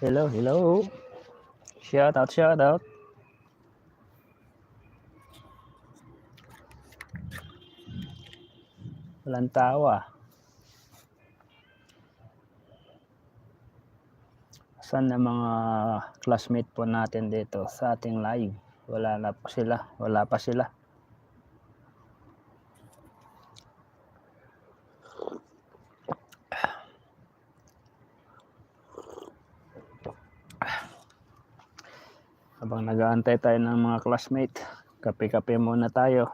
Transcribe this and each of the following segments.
Hello, hello. Shout out, shout out. Walang tao ah. Saan na mga classmate po natin dito sa ating live? Wala na po sila. Wala pa sila. Habang nag-aantay tayo ng mga classmate, kape-kape muna tayo.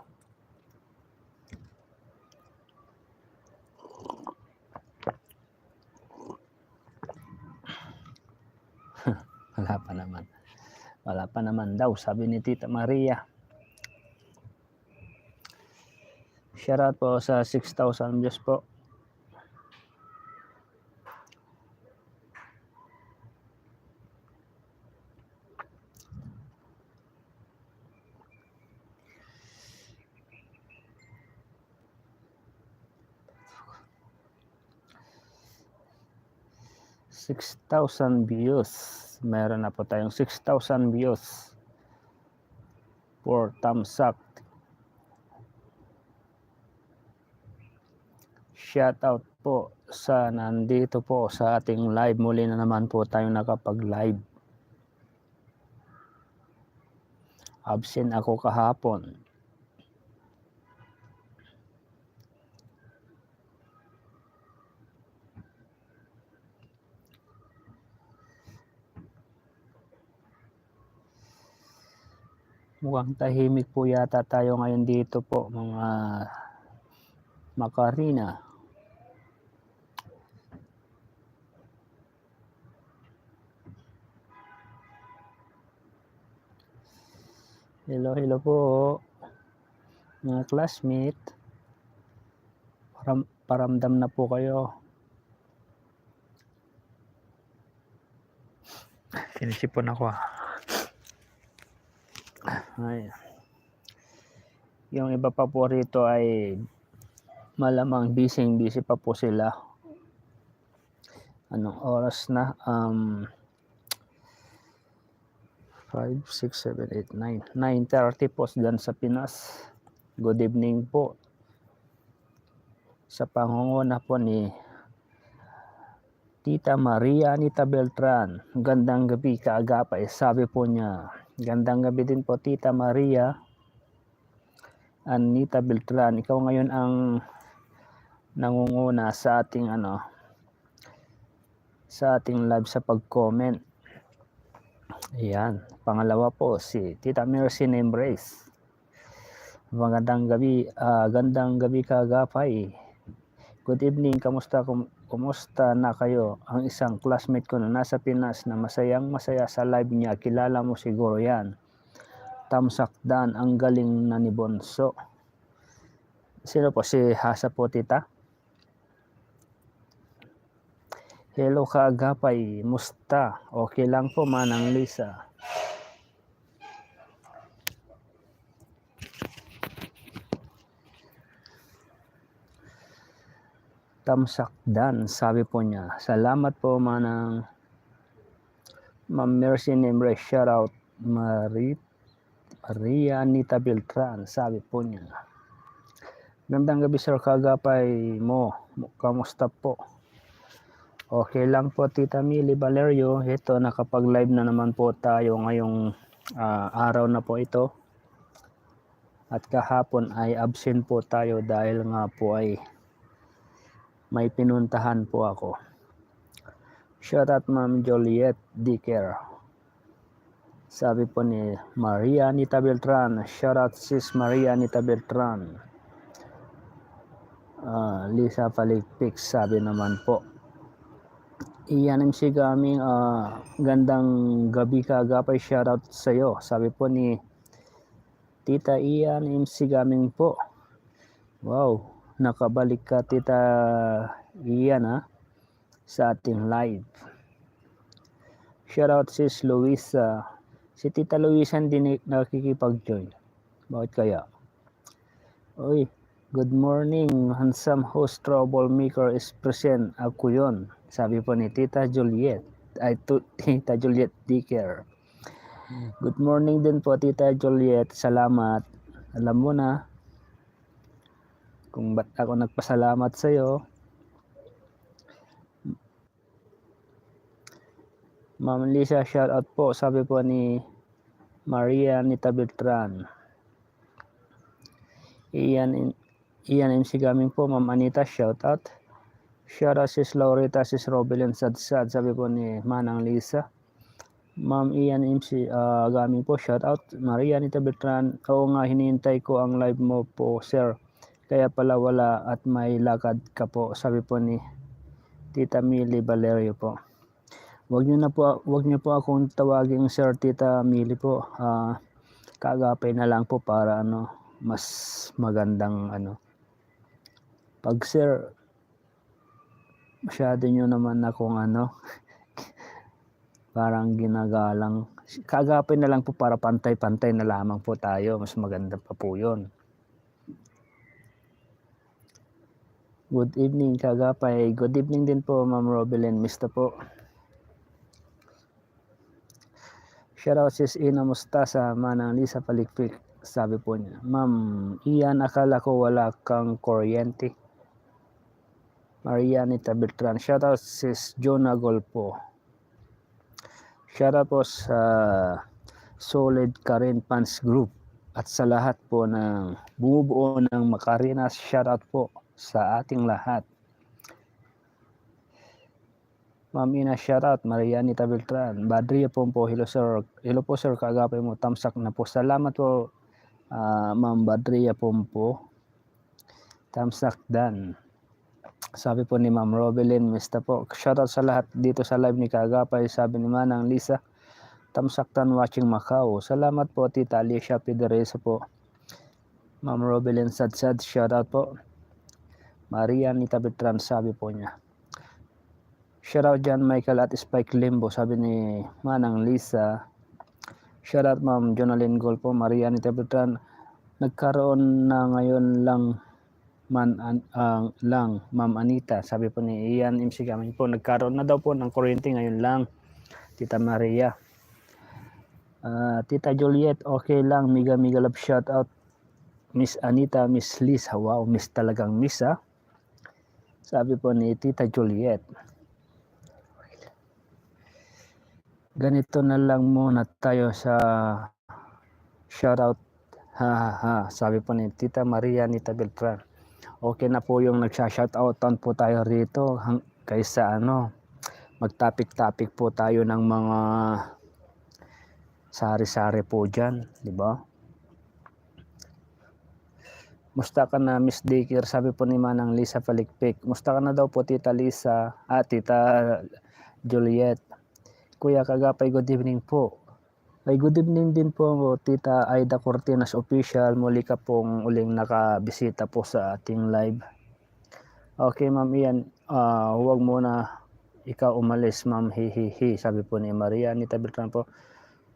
Wala pa naman. Wala pa naman daw, sabi ni Tita Maria. Shoutout po sa 6,000 views po. $6,000 views. Meron na po tayong 6,000 views. 4 thumbs up. Shout out po sa nandito po sa ating live. Muli na naman po tayong nakapag-live. Absent ako kahapon. Mukhang tahimik po yata tayo ngayon dito po, mga Macarena. Hello, hello po mga classmate. Paramdam na po kayo. Sinisipon ako ah. Ay. Yung iba pa po rito ay malamang busy pa po sila. Anong oras na? 5, 6, 7, 8, 9. 9:30 po dyan sa Pinas. Good evening po. Sa pangunguna po ni Tita Maria Anita Beltran. Gandang gabi, kaagapay. Sabi po niya. Gandang gabi din po, Tita Maria Anita Beltran. Ikaw ngayon ang nangunguna sa ating sa ating live sa pag-comment. Ayan. Pangalawa po si Tita Mercy Embrace. Magandang gabi, gandang gabi kaagapay. Good evening, kamusta na kayo? Ang isang classmate ko na nasa Pinas na masayang masaya sa live niya. Kilala mo siguro yan. Tamsakdan, ang galing na ni Bonso. Sino po? Si Hasa po, Tita? Hello kaagapay, musta? Okay lang po, Manang Lisa. Tamsakdan, sabi po niya. Salamat po, Manang Ma'am Mercy Nemre. Shout out Maria Anita Beltran, sabi po niya. Gandang gabi sir, kagapay mo. Kamusta po? Okay lang po, Tita Mili Valerio. Ito, nakapag-live na naman po tayo ngayong araw na po ito. At kahapon ay absent po tayo dahil nga po ay may pinuntahan po ako. Shout out Ma'am Joliet Dicker. Sabi po ni Maria Anita Beltran. Shout out sis Maria Anita Beltran. Lisa Palikpik, sabi naman po. Iyan MC Gaming, gandang gabi kaagapay, shout out sa iyo. Sabi po ni Tita Ian MC Gaming po. Wow, nakabalik ka Tita Ian sa ating live. Shout out sis Luisa. Si Tita Luisa hindi nakikipag-join. Bakit kaya? Oy, good morning, handsome host troublemaker is present. Ako yun. Sabi po ni Tita Juliet. Tita Juliet Dicker. Good morning din po, Tita Juliet. Salamat. Alam mo na kung ba't ako nagpasalamat sa iyo. Ma'am Lisa, shout out po. Sabi po ni Maria Anita Beltran. Ian MC Gaming po, Ma'am Anita, shout out. Shout out sis Laurita, sis Robelin Sadsad. Sabi po ni Manang Lisa. Ma'am Ian MC Gaming po, shout out. Maria Anita Beltran. Oo nga, hinihintay ko ang live mo po, sir. Kaya pala wala at may lakad ka po. Sabi po ni Tita Millie Valerio po. Wag niyo po akong tawagin sir, Tita Millie po. Kaagapay na lang po para mas magandang Pag sir, masyado niyo naman akong parang ginagalang. Kaagapay na lang po para pantay-pantay na lamang po tayo. Mas maganda pa po 'yon. Good evening, Kagapay. Good evening din po, Ma'am Robelyn. Mista po. Shoutout sis Ina Mustasa, Manang Lisa Palikpik. Sabi po niya, Ma'am Ian, akala ko wala kang kuryente. Maria Anita Beltran. Shoutout sis Jonah Golpo. Shoutout po sa Solid Karen Fans Group at sa lahat po ng bumubuo ng Makarinas. Shoutout po sa ating lahat. Ma'am Ina, shoutout. Maria Anita Beltran. Badria po, hello sir. Hello po sir, kaagapay mo. Tamsak na po. Salamat po, Ma'am Badria po. Tamsak dan. Sabi po ni Ma'am Robelyn, mista po. Shoutout sa lahat dito sa live ni Kaagapay. Sabi ni Manang Lisa, Tamsaktan watching Macau. Salamat po, Tita Alicia Pederesa po. Ma'am Robelyn Sadsad, shoutout po. Maria Anita Beltran, sabi po niya. Shoutout John Michael at Spike Limbo, sabi ni Manang Lisa. Shoutout Ma'am Jonalyn Golpo, Maria Anita Beltran. Nagkaroon na ngayon lang Ma'am Anita, sabi po ni Ian MC Gaming po. Nagkaroon na daw po ng kuryente ngayon lang, Tita Maria. Tita Juliet, okay lang. Miga love shoutout. Miss Anita, Miss Liz. Wow, miss talagang miss Sabi po ni Tita Juliet. Ganito na lang muna tayo sa shoutout. Sabi po ni Tita Maria Anita Beltran. Okay na po yung nagsha-shoutoutan po tayo rito kaysa mag-topic po tayo ng mga sari-sari po dyan, di ba? Musta ka na, Miss Daycare, sabi po ni Manang Lisa Palikpik. Musta ka na daw po, Tita Lisa, Tita Juliet. Kuya Kagapay, good evening po. Ay, good evening din po, Tita Aida Cortinas Official. Muli ka pong uling nakabisita po sa ating live. Okay, Ma'am Ian, huwag muna ikaw umalis, Ma'am. Hihihi, sabi po ni Maria Anita Beltran po.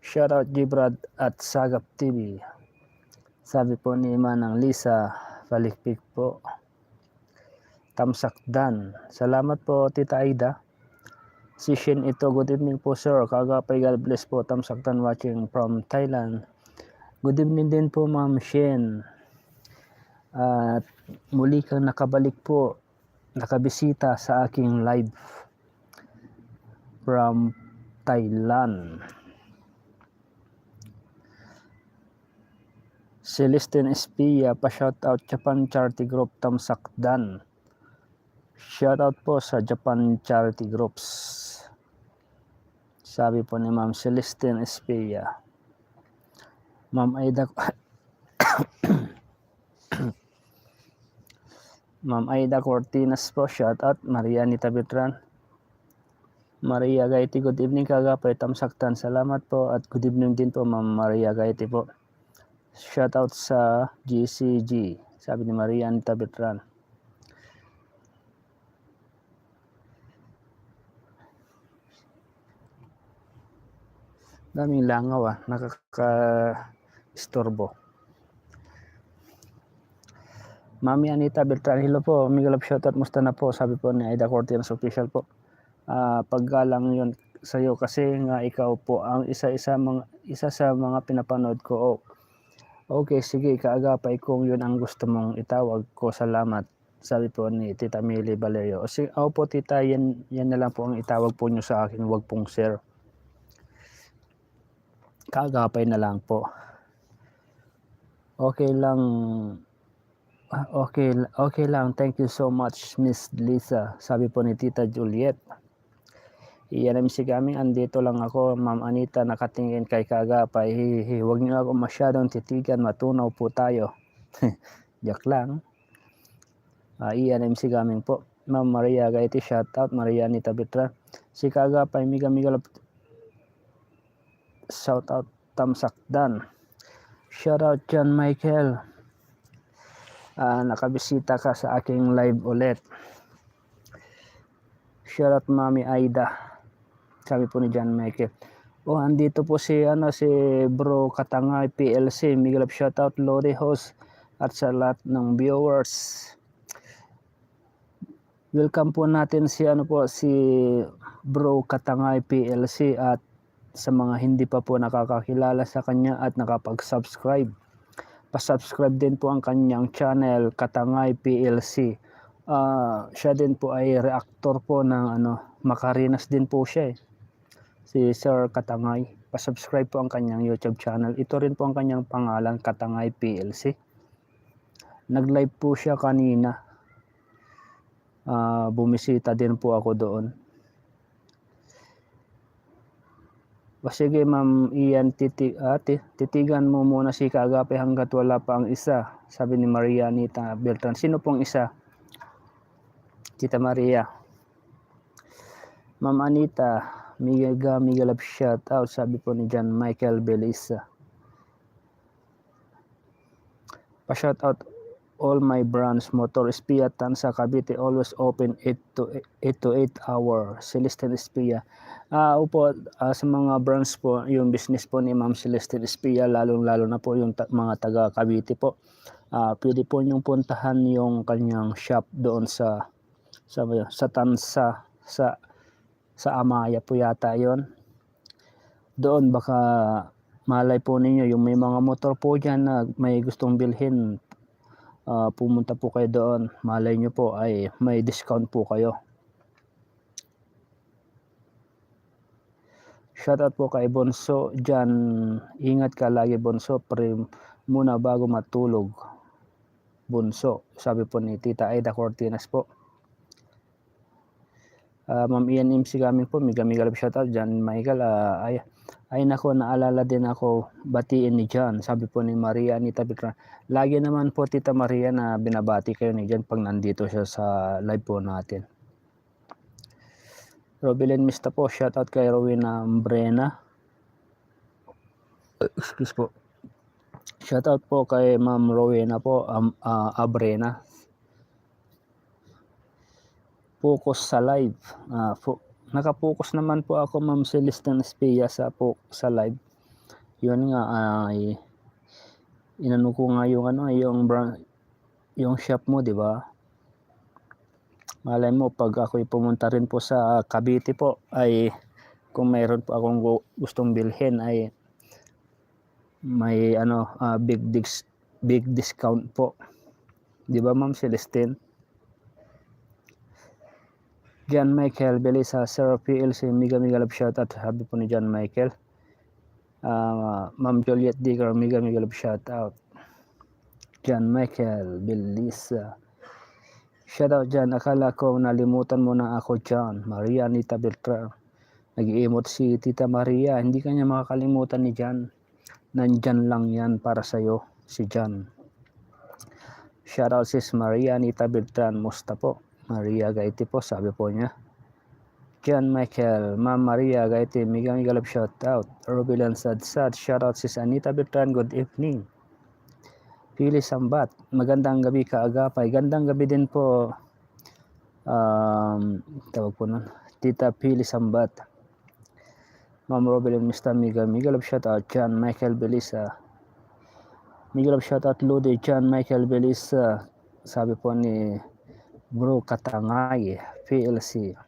Shoutout Gibrad at Sagap TV. Sabi po ni Manang Lisa Palikpik po. Tamsakdan. Salamat po, Tita Aida. Si Shin ito, good evening po sir. Kagapay, God bless po. Tamsakdan watching from Thailand. Good evening din po, Ma'am Shin. At muli kang nakabalik po, nakabisita sa aking live from Thailand. Celestine Espia, pa-shoutout Japan Charity Group, Tamsakdan. Shoutout po sa Japan Charity Groups. Sabi po ni Ma'am Celestine Espia. Ma'am Aida Ma'am Aida Cortinas po, shoutout. Maria Anita Beltran. Maria Gaiti, good evening Kagapay, Tamsaktan. Salamat po at good evening din po, Ma'am Maria Gaiti po. Shoutout sa GCG, sabi ni Maria Anita Beltran. Daming langaw nakaka-istorbo. Mami Anita Beltran, hello po. Miguel of shoutout, musta na po? Sabi po ni Aida Cortinas Official po. Paggalang yun, sa iyo kasi nga ikaw po ang isa sa mga pinapanood ko. Oh, okay, sige kaagapay kung yun ang gusto mong itawag ko, salamat. Sabi po ni Tita Mili Valerio. O sige, po tita, yan na lang po ang itawag po nyo sa akin, wag pong sir. Kaagapay na lang po. Okay lang. Okay lang. Thank you so much, Miss Lisa. Sabi po ni Tita Juliet. Iyan si gaming andito lang ako, Ma'am Anita, nakatingin kay kaagapay. Huwag niyo ako masyadong titigan, matunaw po tayo. Joke lang. Iyan si gaming po. Ma'am Maria Gaiti, shout out. Maria Anita Bitra. Si kaagapay, miga shout out. Tamsakdan. Shout out John Michael. Nakabisita ka sa aking live ulit. Shout out Mami Aida. Sabi po ni John Michael. Andito po si Bro Katangay PLC. Miguel of shout out Lodi host at sa lahat ng viewers. Welcome po natin si Bro Katangay PLC at sa mga hindi pa po nakakakilala sa kanya at nakapag-subscribe. Pa-subscribe din po ang kanyang channel Katangay PLC. Siya din po ay reactor po ng Makarinas din po siya si Sir Katangay. Pa-subscribe po ang kanyang YouTube channel. Ito rin po ang kanyang pangalan, Katangay PLC. Nag-live po siya kanina. Bumisita din po ako doon. Sige Ma'am Ian, titigan mo muna si kaagapay hanggat wala pa ang isa. Sabi ni Maria Anita Beltran. Sino pong isa? Tita Maria. Ma'am Anita, Miguel of shout out, sabi po ni John Michael Belisa. Pa-shout out all my brands, Motor Espia, Tansa, Cavite, always open 8 to 8 hour. Celestine Espia. Sa mga brands po, yung business po ni Ma'am Celestine Espia, lalo na po yung mga taga Cavite po. Pwede po niyong puntahan yung kanyang shop doon sa Tansa, sa Amaya po yata yon. Doon baka malay po ninyo yung may mga motor po dyan na may gustong bilhin, pumunta po kayo doon, malay nyo po ay may discount po kayo. Shoutout po kay Bonso dyan, ingat ka lagi Bonso, muna bago matulog Bonso, sabi po ni Tita Aida Cortinas po. Ma'am Ian MC gaming po, miga love shoutout dyan Michael. Ay nako, naalala din ako batiin ni John, sabi po ni Maria Anita Bitra. Lagi naman po Tita Maria na binabati kayo ni John pag nandito siya sa live po natin. Robilyn Mista po, shoutout kay Rowena Brena. Excuse po. Shoutout po kay Ma'am Rowena po, Abrena. Focus sa live. Nakapokus naman po ako Ma'am Celestine Espia sa live. Yun nga ay inano ko nga yung shop mo, di ba? Malay mo pag ako'y pumunta rin po sa Cavite po ay kung mayroon po akong gustong bilhin ay may big discount po. Di ba Ma'am Celestine? John Michael Belisa, Sir PLC, miga love shoutout, sabi po ni John Michael. Ma'am Juliet Digger, miga love shoutout. John Michael Belisa. Shoutout John, akala ko nalimutan mo na ako John. Maria Anita Beltran. Nag-i-emote si Tita Maria, hindi kanya makakalimutan ni John. Nandyan lang yan para sa'yo, si John. Shoutout sis Maria Anita Beltran, musta po? Maria Gaiti po, sabi po niya. John Michael, Ma'am Maria Gaiti, miga love shoutout. Rubilan Sadsad, shoutout sis Anita Beltran, good evening. Pili Sambat, magandang gabi kaagapay. Gandang gabi din po, tawag po nun, Tita Pili Sambat. Ma'am Rubilan Mista, miga love shoutout. John Michael Belisa, miga love shoutout Lodi. John Michael Belisa, sabi po ni Bro Katangay PLC.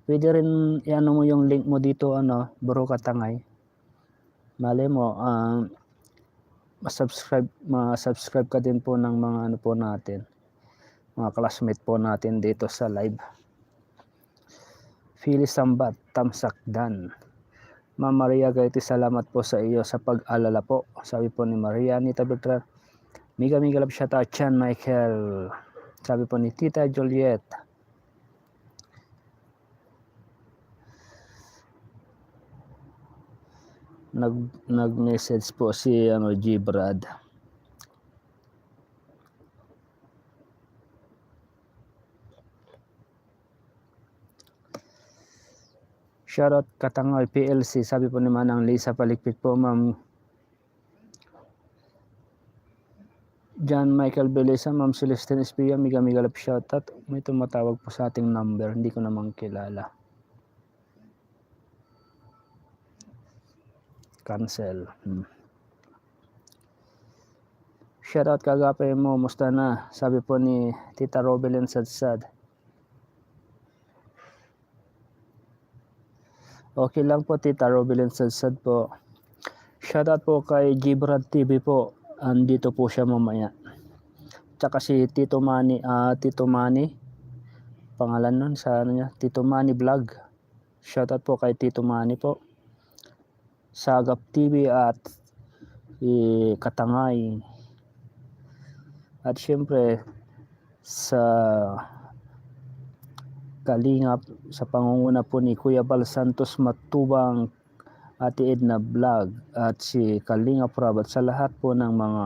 Pwede rin i-ano mo yung link mo dito, Bro Katangay. Malay mo, ma-subscribe ka din po ng mga ano po natin, mga classmate po natin dito sa live. Philly Sambat, Tamsakdan. Ma'am Maria Gaiti, salamat po sa iyo sa pag-alala po. Sabi po ni Maria Anita Beltran, Miga love shout out Chan Michael. Sabi po ni Tita Juliet. Nag-message po si G Brad. Shoutout Katangay PLC, sabi po ni Manang Lisa Palikpik po, Ma'am John Michael Beleza, Ma'am Celestine Espia, Miga love shoutout. May tumatawag po sa ating number, hindi ko naman kilala. Cancel. Shoutout kagapay mo, musta na? Sabi po ni Tita Robelyn Sadsad. Okay lang po Tita Robelyn Sadsad po. Shoutout po kay Gibrad TV po. Andito po siya mamaya. Tsaka si Tito Manny, pangalan nun sa niya, Tito Manny Vlog. Shoutout po kay Tito Manny po. Sagap TV at Katangay. At syempre sa Kalingap, sa pangunguna po ni Kuya Bal Santos Matubang, Ate Edna Vlog at si Kalingap Rob, at sa lahat po ng mga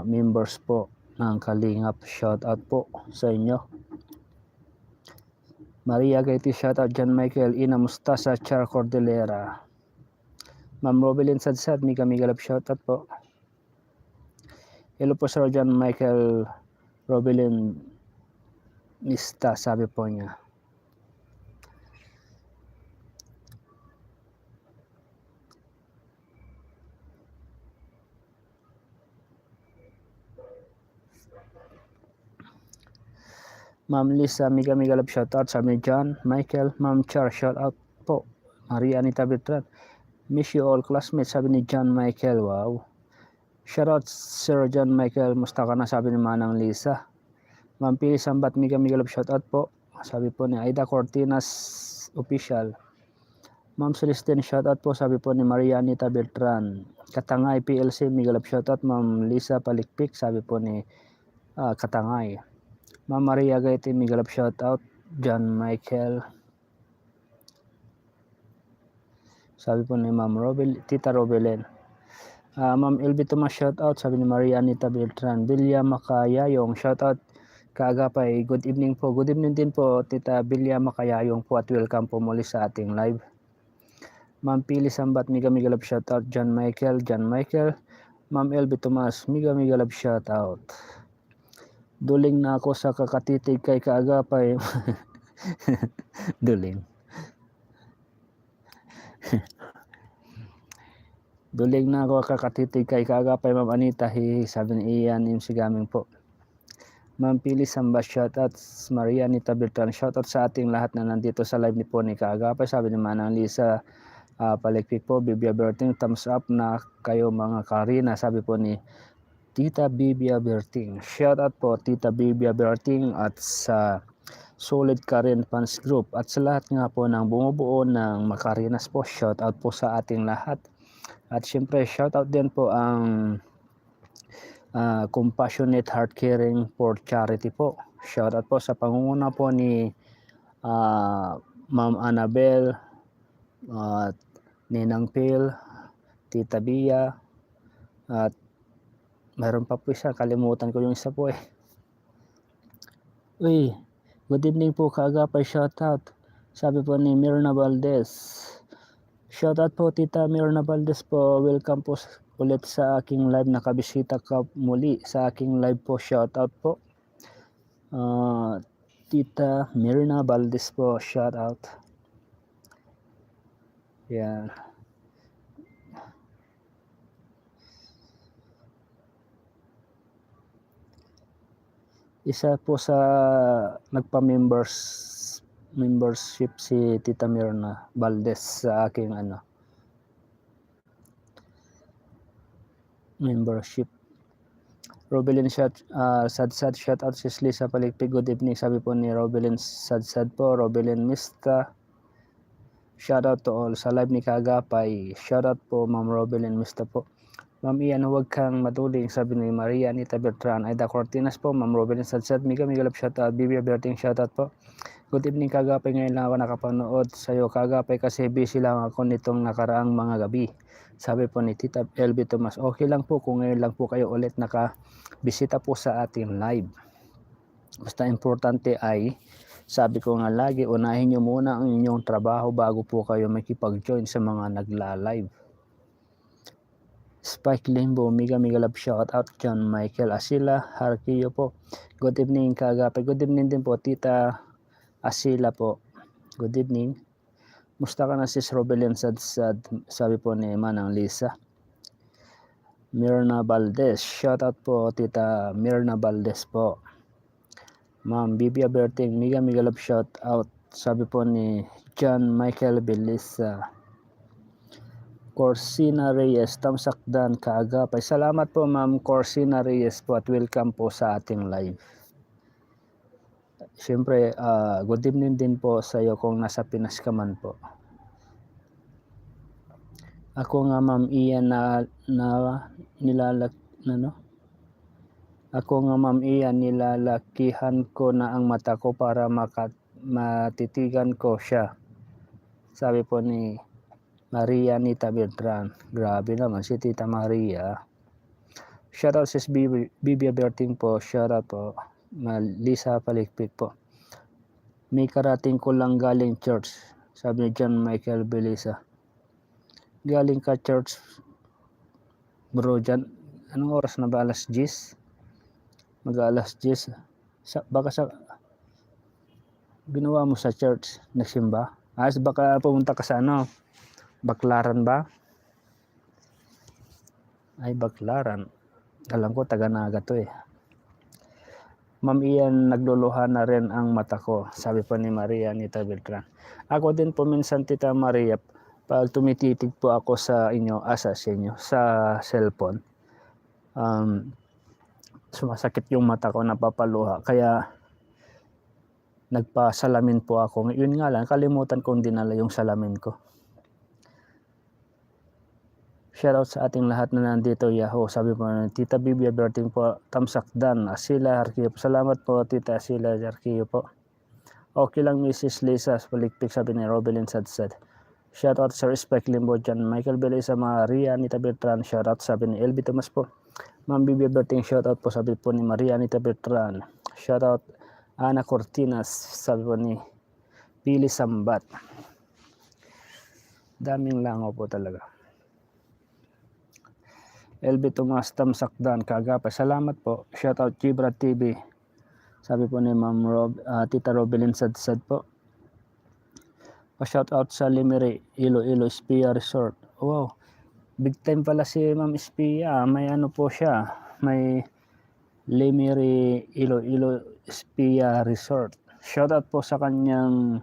members po ng Kalingap, shout out po sa inyo. Maria Gaiti, shout out John Michael, Ina Mustasa, Char Cordillera, Ma'am Robelyn Sadsad, Miga love shout out po. Hello po Sir John Michael Robelyn Mista, sabi po niya. Ma'am Lisa, Miga love shoutout. Sabi ni John Michael. Ma'am Char, shoutout po. Maria Anita Beltran, miss you all classmates, sabi ni John Michael. Wow. Shoutout Sir John Michael, musta ka na, sabi ni Manang Lisa. Ma'am Pili Sambat, Miga love shoutout po. Sabi po ni Aida Cortinas Official. Ma'am Celestine, shoutout po, sabi po ni Maria Anita Beltran. Katangay PLC, Miga love shoutout. Ma'am Lisa Palikpik, sabi po ni Katangay. Ma'am Maria Gaiti, Miga love shoutout. John Michael, sabi po ni Ma'am Tita Robelyn. Ma'am LB Tomas, shoutout, sabi ni Maria Anita Beltran. Bilya Makayayong, shoutout kaagapay. Good evening po. Good evening din po Tita Bilya Makayayong po, at welcome po muli sa ating live. Ma'am Pili Sambat, Miga love shoutout. John Michael. Ma'am LB Tomas, Miga love shoutout. Duling na ako sa kakatitig kay kaagapay. Duling. Duling na ako kakatitig kay kaagapay, Ma'am Anita, sabi ni Ian Imsigaming po. Ma'am Pili Samba, shoutout. Maria Anita Beltran, shoutout sa ating lahat na nandito sa live ni po ni kaagapay, sabi ni Manang Lisa Palikpik po. Bibia Berting, thumbs up na kayo mga Karina, sabi po ni Tita Bibia Berting. Shoutout po Tita Bibia Berting at sa Solid Karen Fans Group at sa lahat nga po ng bumubuo ng Makarinas po. Shoutout po sa ating lahat. At syempre shoutout din po ang Compassionate Heart Caring for Charity po. Shoutout po sa pangunguna po ni Ma'am Annabel, Ninang Phil, Tita Bia, at mayroon pa po isa, kalimutan ko yung isa po eh. Uy, good evening po kaagapay, shoutout. Sabi po ni Mirna Valdez. Shoutout po Tita Mirna Valdez po. Welcome po ulit sa aking live. Nakabisita ka muli sa aking live po. Shoutout po. Tita Mirna Valdez po. Shoutout. Yan. Isa po sa nagpa-members membership si Tita Mirna Valdez sa aking membership. Robelin Sadsad, shout out si Lisa Palikpig, good evening, sabi po ni Robelin Sadsad po. Robelin Mista, shout out to all sa live ni Kagapay, shout out po Ma'am Robelin Mista po. Ma'am Ian, huwag kang matuling, sabi ni Maria Anita Bertran. Aida Cortinas po, Ma'am Robelin Sadsad, Miga Migalap, shout out. Bibi Berting, shout out po. Good evening Kagapay, ngayon lang ako nakapanood sa'yo Kagapay kasi busy lang ako nitong nakaraang mga gabi. Sabi po ni Tita LB Tomas, okay lang po kung ngayon lang po kayo ulit nakabisita po sa ating live. Basta importante ay, sabi ko nga lagi, unahin nyo muna ang inyong trabaho bago po kayo makipag-join sa mga nagla-live. Spike Limbo, Miga Love, shout out John Michael Asila Harkiyo po. Good evening Kagapay, good evening din po Tita Asila po, good evening. Musta ka na sis Robelin Sadsad, sabi po ni Manang Lisa. Mirna Valdez, shout out po Tita Mirna Valdez po. Ma'am Bibi Aberting, Miga Love, shout out, sabi po ni John Michael Belisa. Corsina Reyes, Tamsakdan Kaagapay, salamat po Ma'am Corsina Reyes po at welcome po sa ating live. Siyempre, good evening din po sa iyo kung nasa Pinas ka man po. Ako nga Ma'am Ian nilalakihan ko na ang mata ko para matitigan ko siya. Sabi po ni Maria Anita Bertran. Grabe naman si Tita Maria. Shoutout sis Bibi Berting po, shoutout po. Lisa Palikpik po. May karating ko lang galing church, sabi ni John Michael Belisa. Galing ka church bro dyan, anong oras na ba? Alas 10? Mag-alas 10 baka sa ginawa mo sa church, nagsimba? Baka pumunta ka sa Baclaran ba? Ay Baclaran, alam ko taga Naga to eh. Ma'am Ian, nagluluha na rin ang mata ko, sabi po ni Maria Anita Beltran. Ako din po minsan Tita Maria, pag tumititig po ako sa inyo, sa inyo, sa cellphone, sumasakit yung mata ko, napapaluha, kaya nagpasalamin po ako. Yun nga lang, kalimutan kong dinala yung salamin ko. Shoutout sa ating lahat na nandito, Yahoo. Sabi po na Tita Bibi Berting po, Tamsakdan, Asila Harkiyo po. Salamat po Tita Asila Harkiyo po. Okay lang Mrs. Lisa Palikpik, sabi ni Robelin Sadsad. Shoutout sa Respect Limbo dyan. Michael Belisa, Maria Anita Bertran. Shoutout sabi ni LB Tomas po. Ma'am Bibi Berting, shoutout po sabi po ni Maria Anita Bertran. Shoutout Ana Cortinas, sabi po ni Pili Sambat. Daming langaw po talaga. LB Tomas, Tamsakdan, Kagapay, salamat po. Shoutout Gibra TV, sabi po ni Ma'am Tita Robelin Sadsad po. Shoutout sa Limeri, Iloilo Espia Resort. Wow, big time pala si Ma'am Espia. May po siya, may Limeri Iloilo Espia Resort. Shoutout po sa kanyang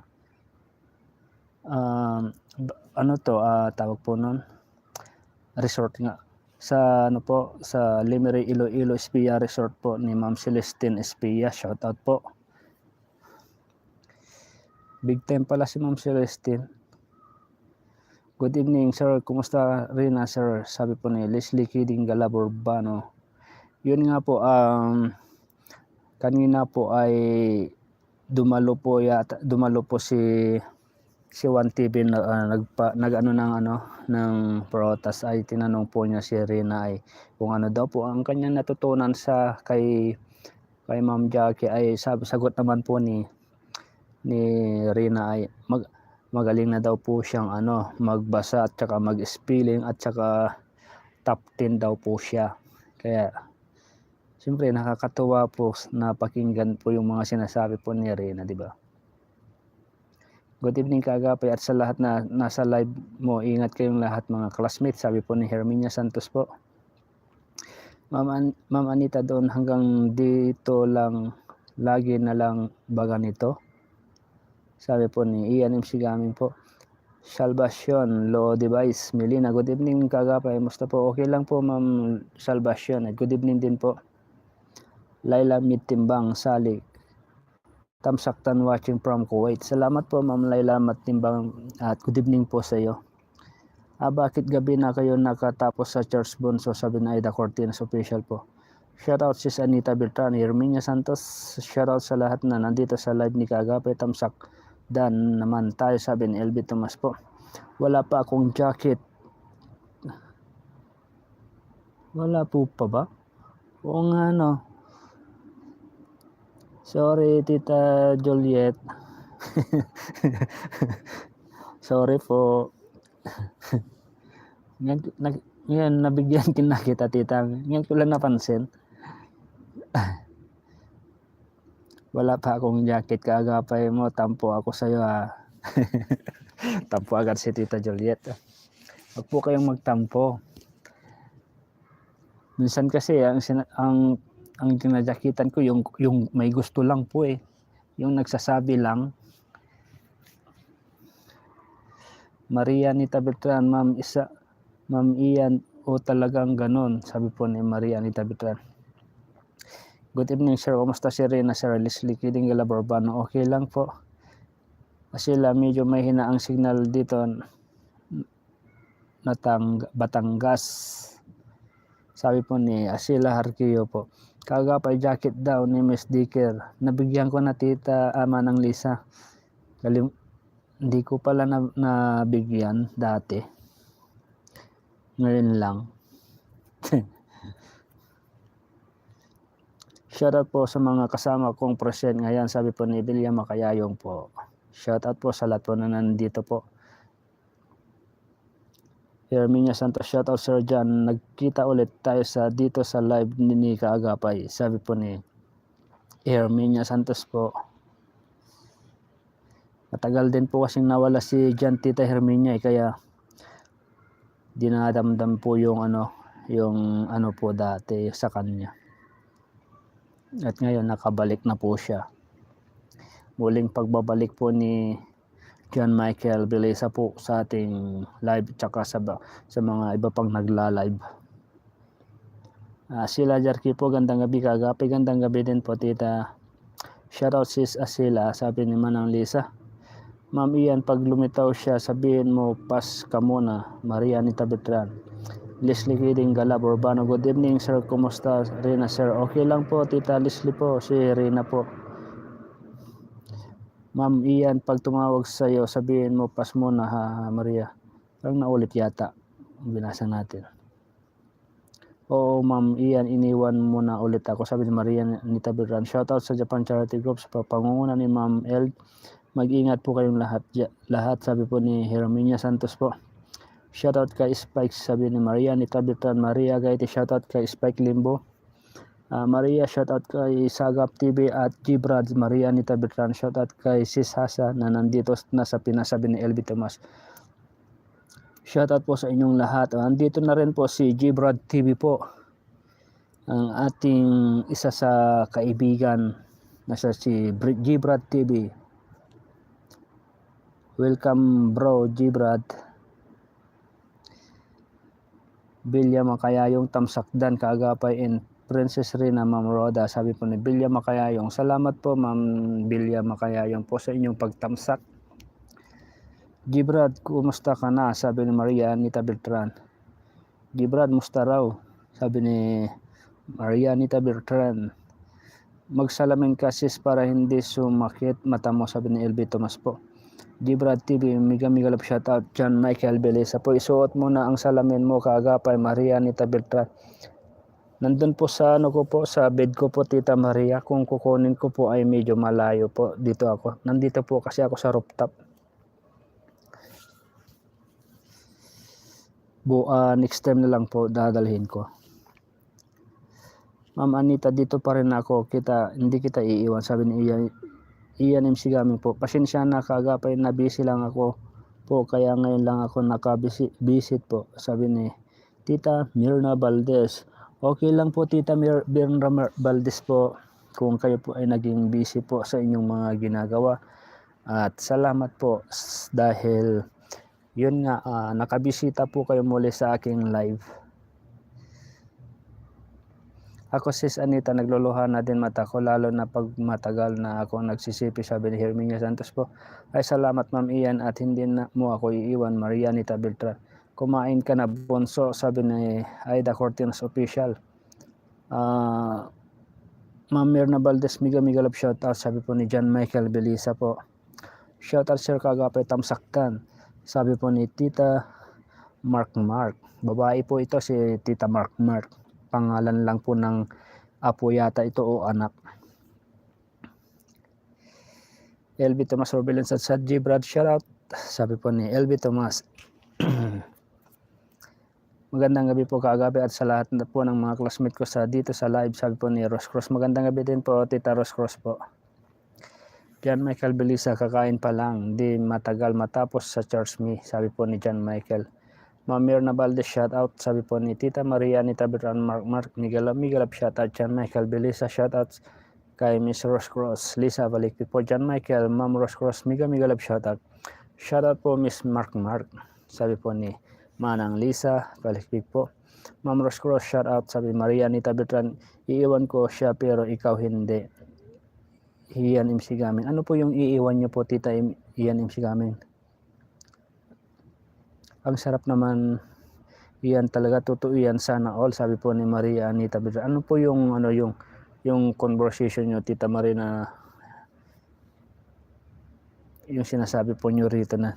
tawag po nun, resort nga. Sa sa Limeri Iloilo Espia Resort po ni Ma'am Celestine Espia, shoutout po. Big time pala si Ma'am Celestine. Good evening sir, kumusta rin sir, sabi po ni Leslie Kiding Galaburbano. Yun nga po, kanina po ay dumalo po si Juan TV ng protas, ay tinanong po niya si Rina ay kung ano daw po ang kanyang natutunan sa kay Ma'am Jackie, ay sagot naman po ni Rina ay magaling na daw po siyang magbasa at saka mag-spelling at saka top 10 daw po siya. Kaya siyempre nakakatuwa po na pakinggan po yung mga sinasabi po ni Rina, di ba? Good evening Kagapay at sa lahat na nasa live mo, ingat kayong lahat mga classmates, sabi po ni Herminia Santos po. Ma'am Anita doon, hanggang dito lang, lagi na lang ba ganito? sabi po ni Ian MC Gaming po. Salvation, Low Device, Melina, good evening kagapay, musta po? Okay lang po ma'am Salvation, good evening din po. Laila Mitimbang, Salik, Tamsaktan watching from Kuwait. Salamat po ma'am Laila Mitimbang at good evening po sa iyo. Bakit gabi na kayo nakatapos sa Church Bonso, sabi na Aida Cortinas official po. Shoutout sis Anita Bertran, Herminia Santos, shoutout sa lahat na nandito sa live ni Kagapay Tamsak. Dan naman tayo, sabi ni LB Tomas po. Wala pa akong jacket. Wala po pa ba? Oo nga no. Sorry Tita Juliet. Sorry po. Ngayon nabigyan kin na kita tita. Ngayon ko lang napansin. Wala pa akong jacket Kagapay mo, tampo ako sa iyo ha. Tampo agad si Tita Juliet. Huwag po kayong magtampo. Minsan kasi ang ginajakitan ko yung may gusto lang po eh. Yung nagsasabi lang. Maria Anita Bertran, Ma'am Ian, o talagang ganon, sabi po ni Maria Anita Bertran. Good evening sir, kumusta si Rina, Sir Leslie Kidding Galaborbano? Okay lang po. Sila medyo may hina ang signal dito Batangas. Sabi po ni Asila Harkio po. Kagapay jacket daw ni Miss Dicker. Nabigyan ko na tita ama ng Lisa. Hindi ko pala nabigyan dati. Ngayon lang. Shoutout po sa mga kasama kong present ngayon, sabi po ni Bilya Makayayong po. Shoutout po sa lahat po na nandito po. Herminia Santos, shoutout Sir John. Nagkita ulit tayo dito sa live ni Kaagapay, sabi po ni Herminia Santos po. Matagal din po kasing nawala si John Tita Herminia kaya dinadamdam po yung ano po dati sa kanya. At ngayon nakabalik na po siya. Muling pagbabalik po ni John Michael Beleza po sa ating live tsaka sa mga iba pang nagla-live. Sila Jarky po, gandang gabi Kagapay, gandang gabi din po tita. Shoutout sis Asila, sabi ni Manang Lisa. Ma'am Ian, pag lumitaw siya, sabihin mo pas ka muna. Maria Anita Bertran. Leslie Kidding Galaborbano, good evening sir, kumusta Rina sir? Okay lang po tita Leslie po, si Rina po. Ma'am Ian, pag tumawag sa iyo, sabihin mo pas muna ha Maria. Parang naulit yata, binasa natin. Oo ma'am Ian, iniwan mo na ulit ako, sabi ni Maria Anita Bertran. Shoutout sa Japan Charity Group sa pangunguna ni Ma'am El. Mag-ingat po kayong lahat, sabi po ni Herminia Santos po. Shoutout kay Spike, sabi ni Maria Anita Bertran. Maria Gaiti, shoutout kay Spike Limbo. Maria, shoutout kay Sagap TV at Gibrad. Maria Anita Bertran, shoutout kay Sis Hasa na nandito na sa Pinas, sabi ni LB Tomas. Shoutout po sa inyong lahat. Andito na rin po si Gibrad TV po, ang ating isa sa kaibigan na si Gibrad TV. Welcome bro Gibrad. Bilya Makayayong, Tamsakdan Kaagapay and Princess Rina, Ma'am Roda, sabi po ni Bilya Makayayong. Salamat po Ma'am Bilya Makayayong po sa inyong pagtamsak. Gibrad, kumusta ka na? Sabi ni Maria Anita Bertran. Gibrad, musta raw? Sabi ni Maria Anita Bertran. Magsalamin ka sis para hindi sumakit mata mo, sabi ni LB Tomas po. Gibrad TV, miga love shoutout John Michael Beleza po. Isuot mo na ang salamin mo Kaagapay, Maria Anita Bertran. Nandun po sa ko po, sa bed ko po tita Maria. Kung kukunin ko po ay medyo malayo po. Dito ako. Nandito po kasi ako sa rooftop. Next time na lang po dadalhin ko. Ma'am Anita, dito pa rin ako. Hindi kita iiwan, sabi ni Ian MC Gaming po. Pasensya na Kaagapay, na busy lang ako po, kaya ngayon lang ako naka-visit po, sabi ni Tita Mirna Valdez. Okay lang po Tita Mirna Valdez po, kung kayo po ay naging busy po sa inyong mga ginagawa. At salamat po dahil yun nga, nakabisita po kayo muli sa aking live. Ako sis Anita, nagluluha na din mata ko lalo na pag matagal na ako nagsisipi, sabi ni Herminia Santos po. Ay salamat Ma'am Ian at hindi na mo ako iiwan, Maria Anita Beltran. Kumain ka na Bonso, sabi ni Aida Cortines Official. Ma'am Mirna Valdez, Miga love shoutout, sabi po ni John Michael Belisa po. Shoutout Sir Kagapay Tamsaktan, sabi po ni Tita Mark. Babae po ito si Tita Mark. Pangalan lang po ng apo yata ito o anak. LB Tomas Robelens at Sadji Brad, shoutout, sabi po ni LB Tomas. Magandang gabi po Kagabi at sa lahat na po ng mga classmate ko sa dito sa live, sabi po ni Rose Cross. Magandang gabi din po Tita Rose Cross po. John Michael Belisa, kakain pa lang, di matagal matapos sa church me, sabi po ni John Michael. Ma'am Mirna Valdez, shoutout, sabi po ni Tita Maria Anita Beltran, Mark Migalap, shoutout. John Michael Belisa, shoutout kay Miss Rose Cross, Lisa Balikpik po. John Michael, Ma'am Rose Cross, Migalap, shoutout. Shoutout po Miss Mark, sabi po ni Manang Lisa Balikpik po. Ma'am Rose Cross, shoutout, sabi Maria Anita Beltran, iiwan ko siya pero ikaw hindi. Ian MC Gaming. Ano po yung iiwan niyo po Tita Ian MC Gaming? Ang sarap naman iyan talaga, totoo yan, sana all, sabi po ni Maria Anita Beltran. Ano po yung yung conversation niyo Tita Maria na yung sinasabi po niyo rito na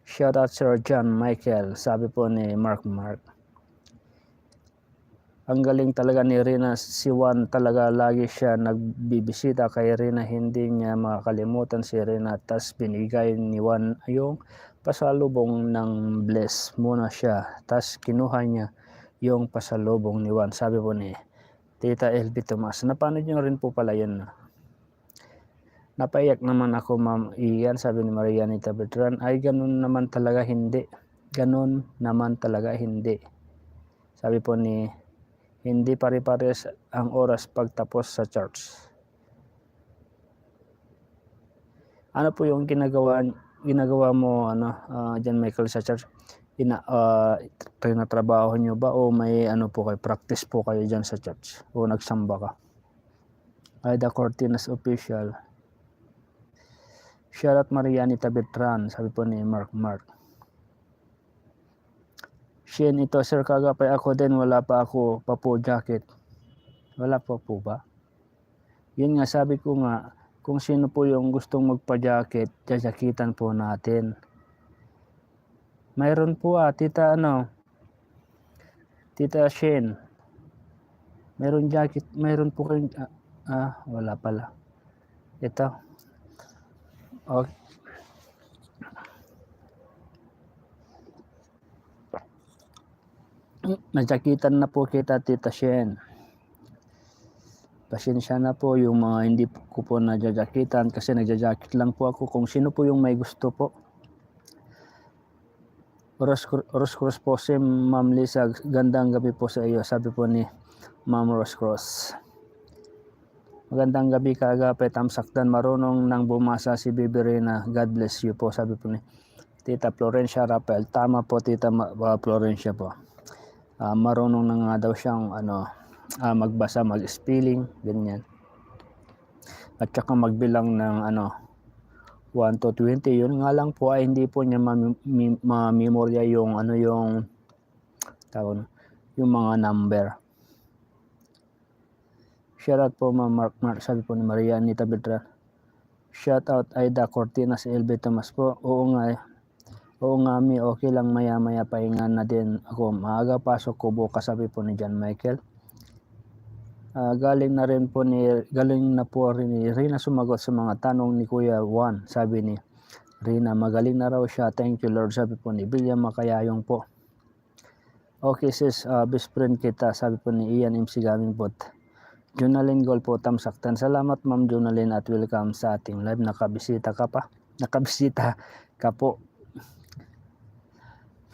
shout out Sir John Michael, sabi po ni Mark. Ang galing talaga ni Rina, si Juan talaga lagi siya nagbibisita kay Rina, hindi niya makakalimutan si Rina, tas binigay ni Juan yung pasalubong ng bless muna siya, tas kinuha niya yung pasalubong ni Juan, sabi po ni Tita LB Tomas. Napanood niyo rin po pala yun. Napaiyak naman ako Ma'am Ian, sabi ni Maria Anita Beltran. Ay ganun naman talaga hindi, ganun naman talaga hindi, sabi po ni hindi pare-pares ang oras pagtapos sa church. Ano po yung ginagawa mo John Michael sa church? Trinatrabaho nyo ba o may po kayo, practice po kayo dyan sa church o nagsamba ka? Aida Cortines Official, shoutout Maria Anita Beltran, sabi po ni Mark. Shin, ito Sir Kagapay, ako din wala pa ako pa po jacket. Wala pa po ba? Yun nga, sabi ko nga, kung sino po yung gustong magpa-jacket, jajakitan po natin. Mayroon po Tita Tita Shin. Mayroon jacket, mayroon po kayong wala pala. Ito. Okay. Najakitan na po kita Tita Shen. Pasensya na po yung mga hindi ko po najajakitan kasi nagjajakit lang po ako. Kung sino po yung may gusto po. Rose Cross po si Ma'am Lisa, gandang gabi po sa iyo, sabi po ni Ma'am Rose Cross. Magandang gabi Kagapay Tamsakdan, marunong nang bumasa si Bibi Rina, God bless you po, sabi po ni Tita Florencia Rafael. Tama po Tita Florencia po. Marunong na nga daw siyang magbasa, mag-spelling, ganyan. At saka magbilang ng 1 to 20. Yun nga lang po ay hindi po niya ma-memorya yung yung mga number. Shoutout po Ma'am Mark, sabi po ni Maria Anita Beltran. Shoutout Aida Cortinas, LB Tomas po. Oo nga mi, okay lang, maya pahinga na din ako. Maaga pasok ko bukas, sabi po ni John Michael. Galing na po rin ni Rina sumagot sa mga tanong ni Kuya Juan, sabi ni Rina. Magaling na raw siya, thank you Lord, sabi po ni Bilya Makayayong po. Okay sis, best friend kita, sabi po ni Ian MC Gaming po. Jonalyn Gold po Tamsaktan. Salamat Ma'am Jonalyn at welcome sa ating live. Nakabisita ka po.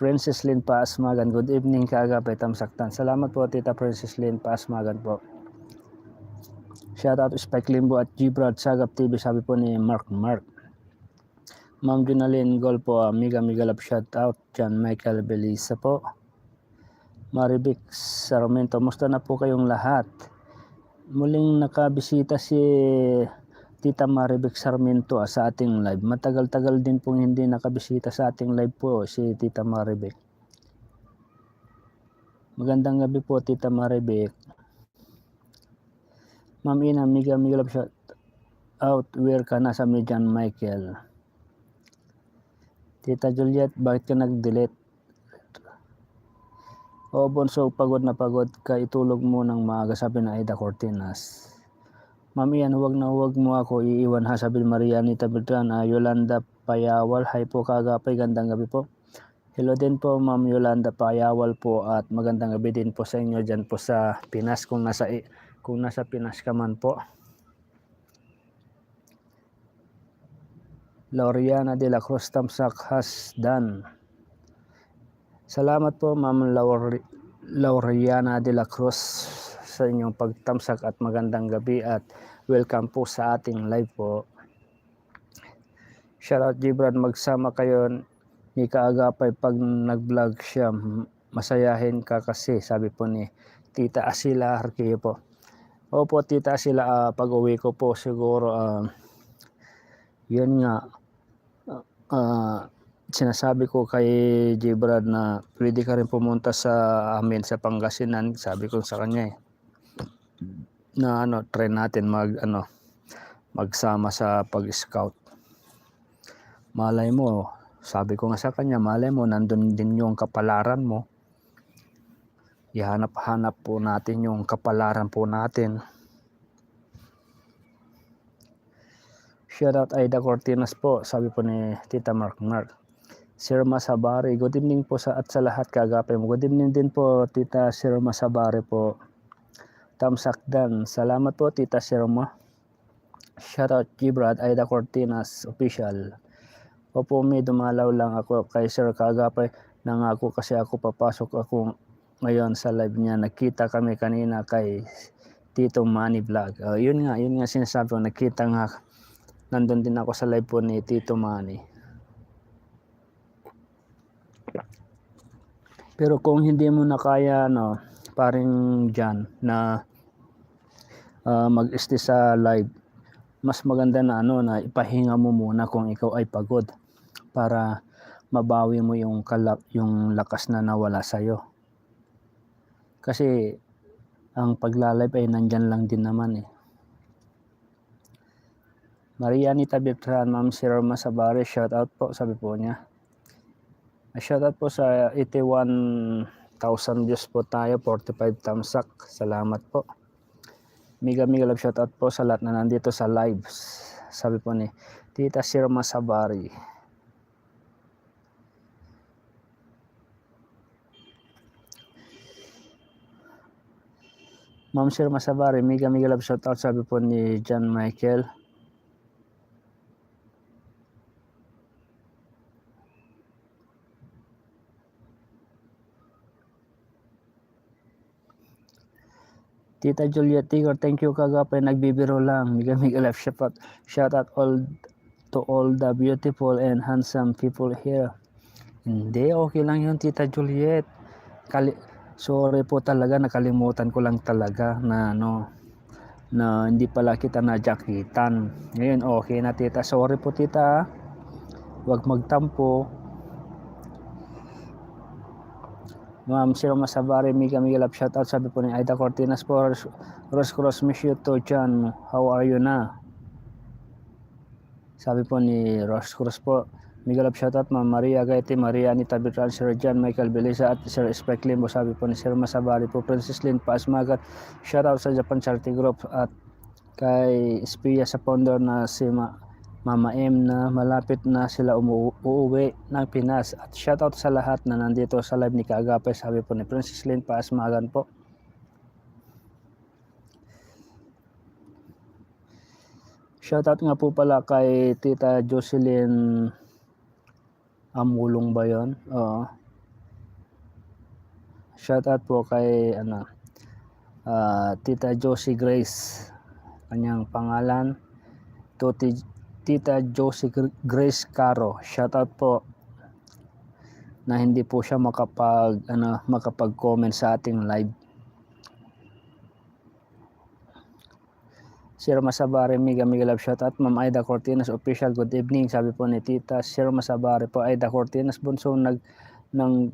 Princess Lynn Paasmagan, good evening Kagapay Tamsaktan. Salamat po Tita Princess Lynn Paasmagan po. Shoutout Spike Limbo at Gibrad Sagap TV, sabi po ni Mark. Ma'am Junalyn Gol po, mega love shoutout. John Michael Belisa po. Maribik Sarmento, musta na po kayong lahat? Muling nakabisita si Tita Maribik Sarmento sa ating live. Matagal-tagal din pong hindi nakabisita sa ating live po si Tita Maribik. Magandang gabi po, Tita Maribik. Ma'am Ina, mega love shout out. Where ka na, sa John Michael? Tita Juliet, bakit ka nag-delete? O Bonso, pagod na pagod ka, itulog mo ng maaga, sabi na Aida Cortinas. Ma'am Ian, huwag mo ako iiwan ha, sabi Maria Anita Beltran. Yolanda Payawal, hi po kagapay, gandang gabi po. Hello din po Ma'am Yolanda Payawal po, at magandang gabi din po sa inyo dyan po sa Pinas, kung nasa Pinas ka man po. Lauriana de la Cruz, Tamsak Hasdan. Salamat po Ma'am Lauriana de la Cruz sa inyong pagtamsak at magandang gabi at welcome po sa ating live po. Shoutout Gibran, magsama kayo ni Kaagapay pag nag-vlog siya, masayahin ka kasi, sabi po ni Tita Asila Arquillo po. Opo Tita Asila, pag uwi ko po siguro yun nga, sinasabi ko kay Gibrad na pwede ka rin pumunta sa amin sa Pangasinan, sabi ko sa kanya na try natin magsama sa pag-scout. Malay mo, sabi ko nga sa kanya, malay mo nandun din yung kapalaran mo. Ihanap-hanap po natin yung kapalaran po natin. Shoutout Aida Cortinas po, sabi po ni Tita Mark. Sir Masabari, good evening po sa lahat kagapay mo. Good evening din po Tita Sir Masabari po. Tamsakdan, salamat po Tita Sir Ma. Shoutout Gibrad Aida Cortinas official. Opo, may dumalaw lang ako kay Sir kagapay, nangako kasi ako papasok ako ngayon sa live niya. Nakita kami kanina kay Tito Manny Vlog. Yun nga sinasabi ko, nakita nga, nandun din ako sa live po ni Tito Manny. Pero kung hindi mo na kaya paring dyan na mag-stay sa live, mas maganda na na ipahinga mo muna kung ikaw ay pagod para mabawi mo yung lakas na nawala sa'yo. Kasi ang pagla-live ay nandyan lang din naman Maria Anita Beltran, Ma'am Sir Masabari, shout out po, sabi po niya. Shoutout po sa 81,000 views po tayo, 45 tamsak. Salamat po. Mega love shoutout po sa lahat na nandito sa live. Sabi po ni Tita Sir Masabari. Ma'am Sir Masabari, mega love shoutout, sabi po ni John Michael. Tita Juliet Tigor, thank you kagapay, nagbibiro lang. Mega love shout out to all the beautiful and handsome people here. Hindi, okay lang yun Tita Juliet. Sorry po talaga, nakalimutan ko lang talaga na na hindi pala kita najakitan. Ngayon okay na Tita, sorry po Tita. Huwag magtampo. Ma'am Sir Masabari, mega love shoutout, sabi po ni Aida Cortinas po. Cross miss you to John, how are you na? Sabi po ni Ross Cruz po. Mega love shoutout Ma'am Maria Gaiti, Maria Anita Beltran, Sir John Michael Belisa at Sir Spike Limbo. Sabi po ni Sir Masabari po. Princess Lynn Paasmagat, shoutout sa Japan Charity Group at kay Espia sa founder na si Mama M na malapit na sila uuwi ng Pinas. At shoutout sa lahat na nandito sa live ni Kaagapay, sabi po ni Princess Lynn Paasmagan po. Shoutout nga po pala kay Tita Jocelyn Amulong ba yun? Oo. Shoutout po kay Tita Josie Grace kanyang pangalan. To Tita Josie Grace Caro, shoutout po na hindi po siya makapag-comment sa ating live. Sir Masabare, Miga love shoutout. Ma'am Aida Cortinas official, good evening. Sabi po ni Tita Sir Masabare po, Aida Cortinas, bunso nang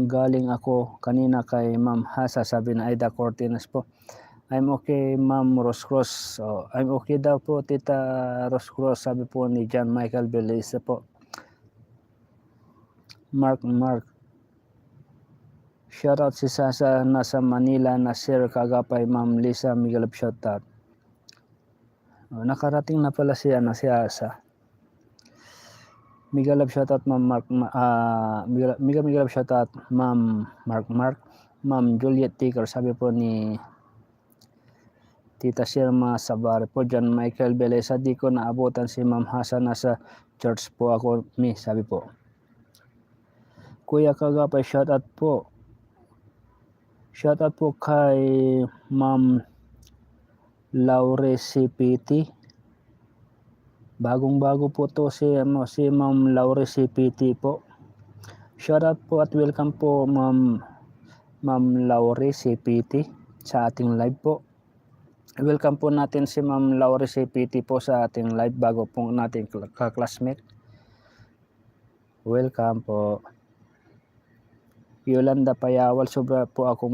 galing ako kanina kay Ma'am Hasa. Sabi na Aida Cortinas po, I'm okay Ma'am Roscross. I'm okay daw po Tita Roscross, sabi po ni John Michael Belisa po. Mark shoutout si Sasa nasa Manila na Sir Kagapay. Ma'am Lisa, Miguel of shoutout. Nakarating na pala si Asa. Miguel of shoutout Ma'am Miguel of shoutout Ma'am Mark. Ma'am Juliet Ticker, sabi po ni Tita Sirma Sabare po. John Michael Belesa, di ko naabutan si Ma'am Hasan, nasa church po ako, sabi po. Kuya Kagapay, shoutout po. Shoutout po kay Ma'am Laure CPT. Bagong-bago po to si Ma'am Laure CPT po. Shoutout po at welcome po Ma'am Laure CPT sa ating live po. Welcome po natin si Ma'am Laure CPT po sa ating live bago po natin ka-classmate. Welcome po. Yolanda Payawal, sobra po ako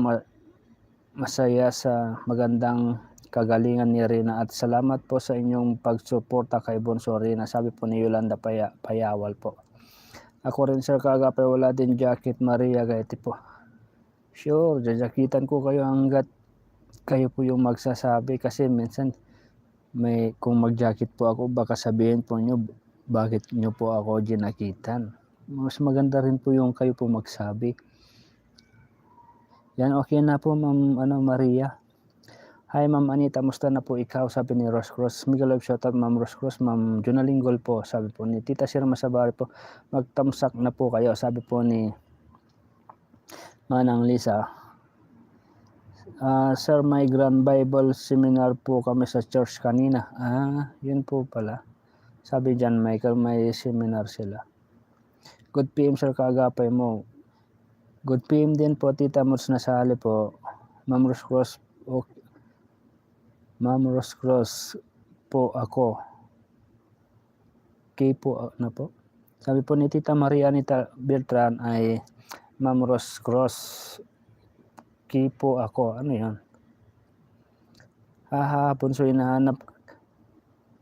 masaya sa magandang kagalingan ni Rina at salamat po sa inyong pagsuporta kay Bonso Rina, sabi po ni Yolanda Payawal po. Ako rin Sir Kagapay, wala din jacket Maria Gaiti po. Sure, jajakitan ko kayo hanggat kayo po yung magsasabi, kasi minsan kung mag-jacket po ako baka sabihin po nyo bakit nyo po ako dinakitan. Mas maganda rin po yung kayo po magsabi. Yan, okay na po Ma'am Maria. Hi Ma'am Anita, musta na po ikaw? Sabi ni Roscross. Miguel of shoutout Ma'am Roscross. Ma'am Junalinggol po, sabi po ni Tita Sir Masabari po, magtamsak na po kayo, sabi po ni Manang Lisa. Sir, may Grand Bible Seminar po kami sa church kanina. Yun po pala. Sabi John Michael, may seminar sila. Good PM Sir Kagapay mo. Good PM din po Tita Mods Nasali po. Ma'am Roscross, okay. Ma'am Roscross po ako. Okay po na po. Sabi po ni Tita Maria Anita Beltran ay Ma'am Roscross. Okay po ako. Ano yan? Bunso, hinahanap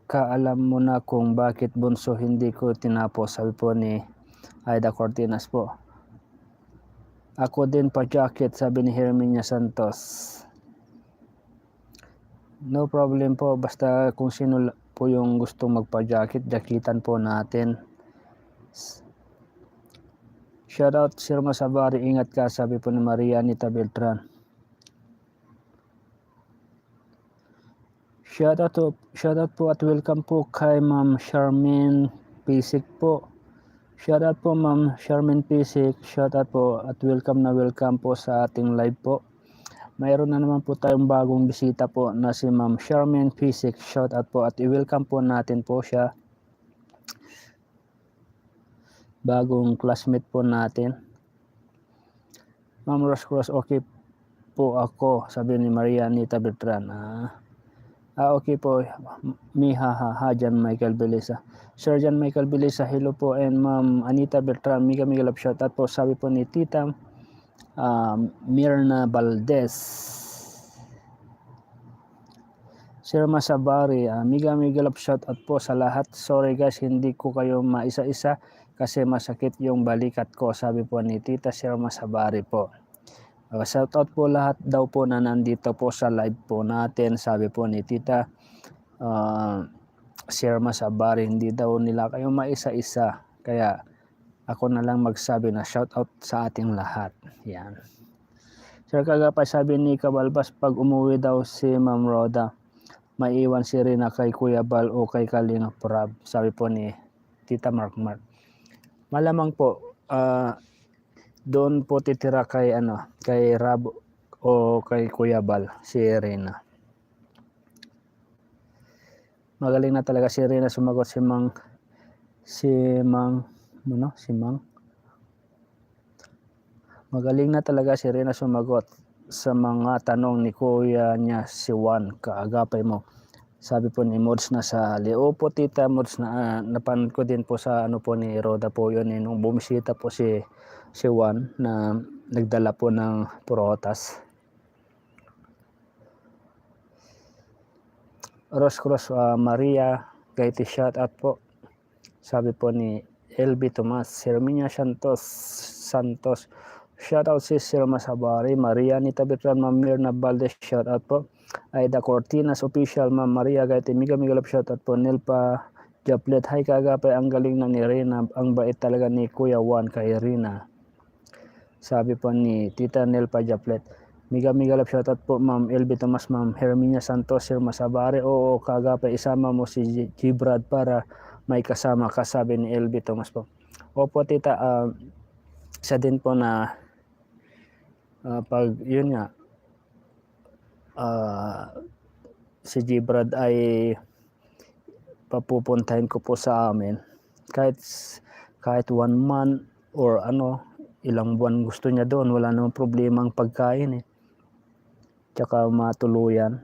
ka. Alam mo na kung bakit Bunso hindi ko tinapos, sabi po ni Aida Cortinas po. Ako din pa jacket, sabi ni Herminia Santos. No problem po, basta kung sino po yung gustong magpa-jacket, jakitan po natin. Shoutout Sir Masabari, ingat ka, sabi po ni Maria Anita Beltran. Shoutout po at welcome po kay Ma'am Charmaine Pisik po. Shoutout po Ma'am Charmaine Pisik, shoutout po at welcome po sa ating live po. Mayroon na naman po tayong bagong bisita po na si Ma'am Charmaine Pisik. Shoutout po at i-welcome po natin po siya. Bagong classmate po natin. Ma'am Roscross, okay po ako, sabi ni Maria Anita Beltran. Okay po. John Michael Belisa. Sir John Michael Belisa, hello po, and Ma'am Anita Beltran, Miguel of shoutout po, sabi po ni Tita Mirna Valdez. Sir Masabari, Miguel of shoutout po sa lahat. Sorry guys, hindi ko kayo maisa-isa kasi masakit yung balikat ko, sabi po ni Tita Sir Masabari po. Shoutout po lahat daw po na nandito po sa live po natin, sabi po ni Tita Sir Masabari, hindi daw nila kayo maisa-isa, kaya ako na lang magsabi na shoutout sa ating lahat. Yan. Sir Kagapay, sabi ni Kabalbas, pag umuwi daw si Ma'am Roda, maiwan si Rina kay Kuya Bal o kay Kalinga Prab, sabi po ni Tita Mark. Malamang po doon po titira kay Rab o kay Kuya Bal si Rina. Magaling na talaga si Rina sumagot. Si Mang Magaling na talaga si Rina sumagot sa mga tanong ni kuya niya si Juan. Kaagapay mo. Sabi po ni Mods na sa hali. Opo tita Mods, na napanood ko din po sa ano po ni Roda po yun nung bumisita po si Juan na nagdala po ng prutas. Cross Maria Gaiti, shout out po. Sabi po ni LB Tomas. Herminia Santos, shout out si Sir Masabari. Maria Anita Betran, Ma'am Mirna Valdez, shout out po. Aida Cortinas official, Ma'am Maria Gaiti, Miga love, shout out po. Nelpa Japlet, hi kagapay, ang galing na ni Rina, ang bait talaga ni Kuya Juan kay Rina. Sabi po ni Tita Nelpa Japlet. Miga love, shout out po Ma'am LB Tomas, Ma'am Herminia Santos, Sir Masabari. Oo kagapay, isama mo si Gibrad para may kasama ka, sabi ni LB Tomas po. Opo tita, isa din po na pag yun nga si Gibrad ay papupuntahin ko po sa amin kahit 1 month or ilang buwan gusto niya doon, wala namang problema ang pagkain tsaka matuluyan.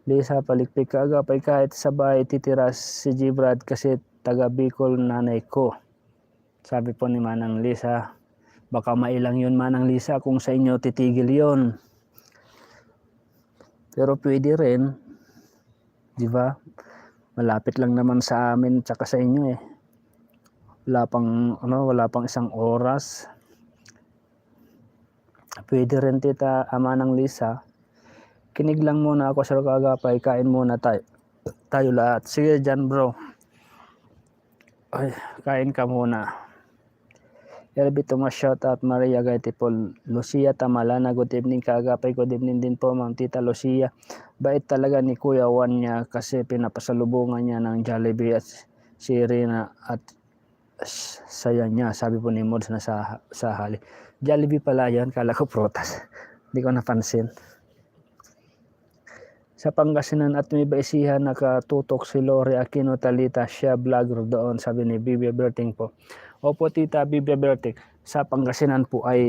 Lisa Palikpik, kaagapay, kahit sa bahay titira si Gibrad kasi taga Bicol nanay ko. Sabi po ni Manang Lisa, baka mailang yun Manang Lisa kung sa inyo titigil yun. Pero pwede rin, di ba? Malapit lang naman sa amin tsaka sa inyo Wala pang 1 oras. Pwede rin tita Manang Lisa. Kinig lang muna ako sa kagapay, kain muna tayo lahat. Sige dyan bro. Ay, kain ka muna. LB Tomas, shout out. Maria Gaiti po. Lucia Tamalana, good evening kagapay. Good evening din po Ma'am Tita Lucia. Bait talaga ni Kuya Juan niya kasi pinapasalubungan niya ng Jollibee at si Rina at saya niya. Sabi po ni Mods na sa hali. Jollibee pala yan, kala ko prutas. Hindi ko napansin. Sa Pangasinan at Nueva Ecija nakatutok si Lori Aquino Talita, siya vlogger doon, sabi ni Bibia Berting po. Opo tita Bibia Berting, sa Pangasinan po ay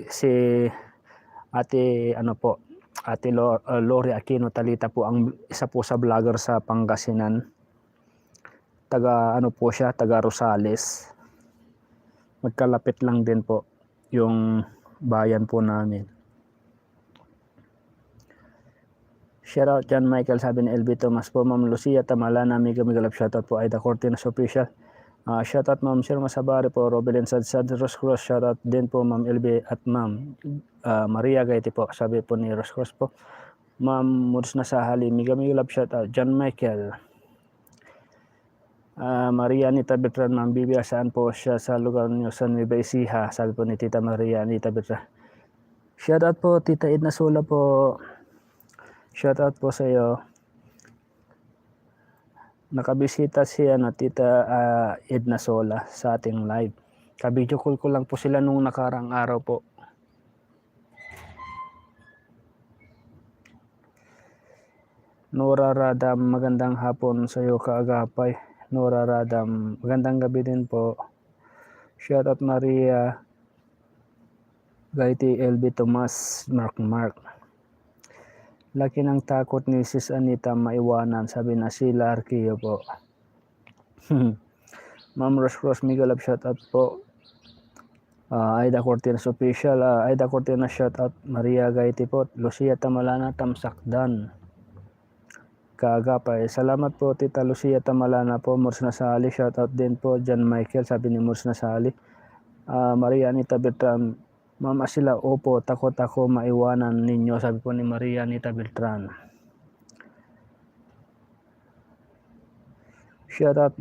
si ate Lori Aquino Talita po ang isa po sa vlogger sa Pangasinan. Taga Rosales. Magkalapit lang din po yung bayan po namin. Shoutout John Michael, sabi ni LB Tomas po. Ma'am Lucia Tamalana, Miga love, shoutout po. Aida Cortinas official. Shoutout Ma'am Sir Masabari po. Robelin Sadsad Roscross, shoutout din po Ma'am LB at Ma'am Maria Gaiti po. Sabi po ni Roscross po. Ma'am Muds na Sahali, Miga love, shoutout John Michael. Maria Anita Betran, Ma'am Bibi, saan po siya sa lugar niyo sa Nueva Ecija? Sabi po ni Tita Maria Anita Betran. Shoutout po Tita Edna Sola po. Shoutout po sa iyo. Nakabisita si Tita Edna Sola sa ating live. Kabidyo call ko lang po sila nung nakarang araw po. Nora Radam, magandang hapon sa iyo kaagapay. Nora Radam, magandang gabi din po. Shoutout Maria Gaiti, LB Tomas, Mark. Laki ng takot ni Sis Anita maiwanan, sabi na Sheila Arquillo po. Ma'am Rose Miguel of shoutout po. Aida Cortinas official. Aida Cortinas shoutout. Maria Gaiti po. Lucia Tamalana, Tamsakdan. Kaagapay. Salamat po Tita Lucia Tamalana po. Murs na Sali, shoutout din po. John Michael, sabi ni Murs na Sali. Maria Anita Bertram, Ma'am Asila, opo, takot ako maiwanan ninyo, sabi po ni Maria Anita Beltran. Shout out,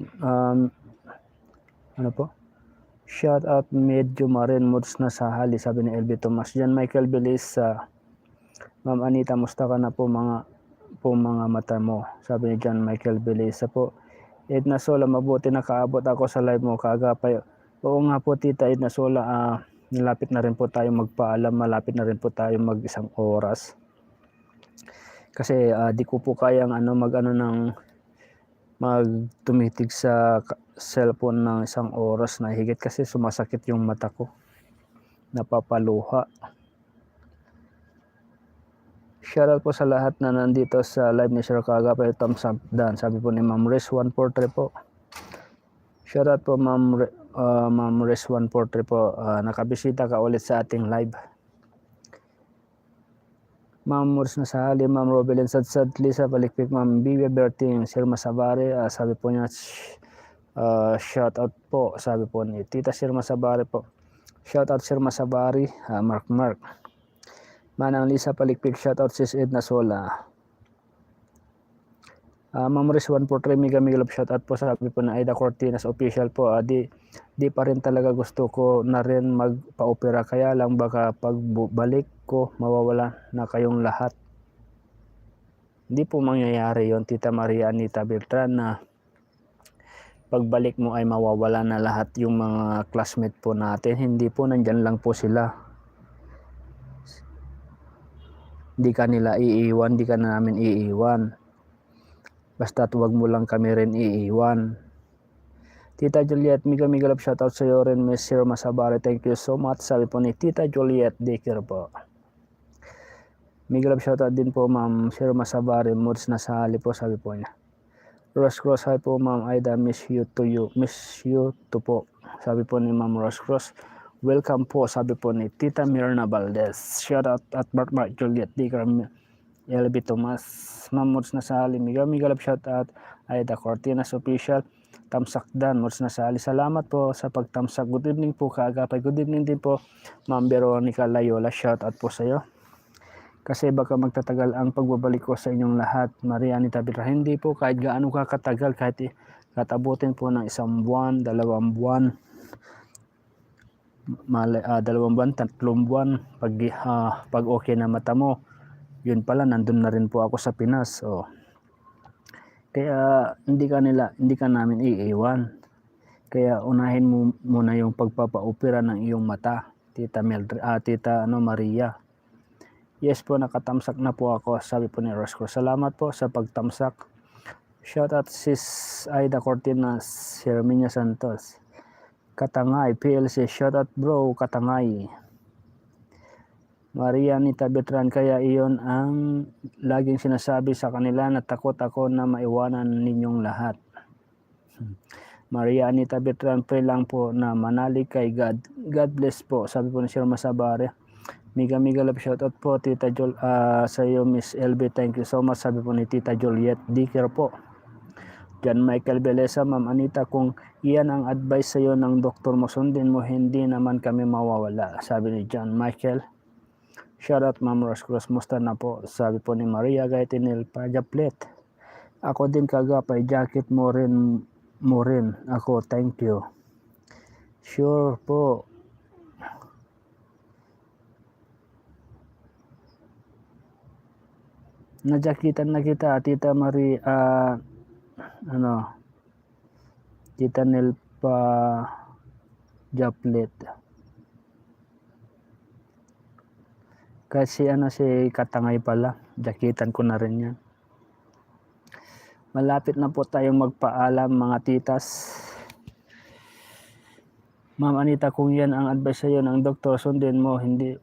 shout out medyo marin Mods na Sahali, sabi ni LB Tomas. Jan Michael Belis, Ma'am Anita, musta ka na po mga mata mo, sabi ni Jan Michael Belis po. Edna Sola, mabuti nakaabot ako sa live mo kaagapay. Oo nga po Tita Edna Sola, malapit na rin po tayo magpaalam, malapit na rin po tayo mag 1 oras. Kasi di ko po kayang magtumitig sa cellphone ng 1 oras na higit kasi sumasakit yung mata ko, napapaluha. Shoutout po sa lahat na nandito sa live ni Sir Kagapay, thumbs up dan. Sabi po ni Ma'am Res 143 po. Shoutout po Ma'am Res 143 po. Nakabisita ka ulit sa ating live. Ma'am Murs na Sahali, Ma'am Robelin Sadsad, Lisa Palikpik, Ma'am Bibi Berting, Sir Masabari, sabi po niya, shoutout po, sabi po ni Tita Sir Masabari po. Shoutout Sir Masabari, Mark. Manang Lisa Palikpik, shoutout Sis Edna Sola. Ma'am Riz 143, Mega love shoutout po, sabi po na Aida Cortinas official po. Di pa rin talaga gusto ko na rin magpa-opera, kaya lang baka pagbalik ko mawawala na kayong lahat. Hindi po mangyayari yon, Tita Maria Anita Beltran, na pagbalik mo ay mawawala na lahat yung mga classmate po natin. Hindi po, nandyan lang po sila. Di ka nila iiwan, di ka na namin iiwan. Basta't wag mo lang kami rin iiwan. Tita Juliet, mega love shoutout sa iyo rin, Miss Sir Masabari. Thank you so much. Sabi po ni Tita Juliet Dicker po. Mega love shoutout din po Ma'am Sir Masabari, Moods na Sahali po, sabi po niya. Rose Cross, hi po Ma'am Aida, miss you to po. Sabi po ni Ma'am Rose Cross. Welcome po, sabi po ni Tita Mirna Valdez. Shoutout at Mark Juliet Dicker, LB Tomas, Ma'am Moods na Sahali, mega love shoutout. Aida Cortinas official, tamsak dan, Moods na Sahali. Salamat po sa pagtamsak. Good evening po Kaagapay. Good evening din po Ma'am Veronica Layola, shoutout po sa iyo. Kasi baka magtatagal ang pagbabalik ko sa inyong lahat. Maria Anita Beltran, hindi po kahit gaano ka katagal, kahit katabutin po ng 1 buwan, 2 buwan, 2 buwan, 3 buwan, pag okay na mata mo, yun pala nandun na rin po ako sa Pinas. Kaya hindi ka namin iiwan. Kaya unahin mo muna yung pagpapa-opera ng iyong mata, Tita Maria. Yes po, nakatamsak na po ako, sabi po ni Roscoe. Salamat po sa pagtamsak. Shoutout Sis Aida Cortinas, Herminia Santos, Katangay PLC, shoutout bro Katangay. Maria Anita Beltran, kaya iyon ang laging sinasabi sa kanila na takot ako na maiwanan ninyong lahat. Maria Anita Beltran, pray lang po na manalig kay God. God bless po, sabi po ni Sir Masabare. Mega love shoutout po Tita sa iyo Miss LB, thank you so much, sabi po ni Tita Juliet Dicker po. John Michael Belesa, Ma'am Anita, kung iyan ang advice sa iyo ng doktor mo, sundin mo, hindi naman kami mawawala, sabi ni John Michael. Shoutout Ma'am Rose Cross, musta na po, sabi po ni Maria Gaitinil Pajaplet. Ako din Kagapay, jacket mo rin ako, thank you. Sure po. Najakitan na kita, Tita Maria, Tita Nelpa Japlet. Kasi si Katangay pala, jakitan ko na rin yan. Malapit na po tayong magpaalam mga titas. Ma'am Anita, kung yan ang advice sa iyo ng doktor, sundin mo, hindi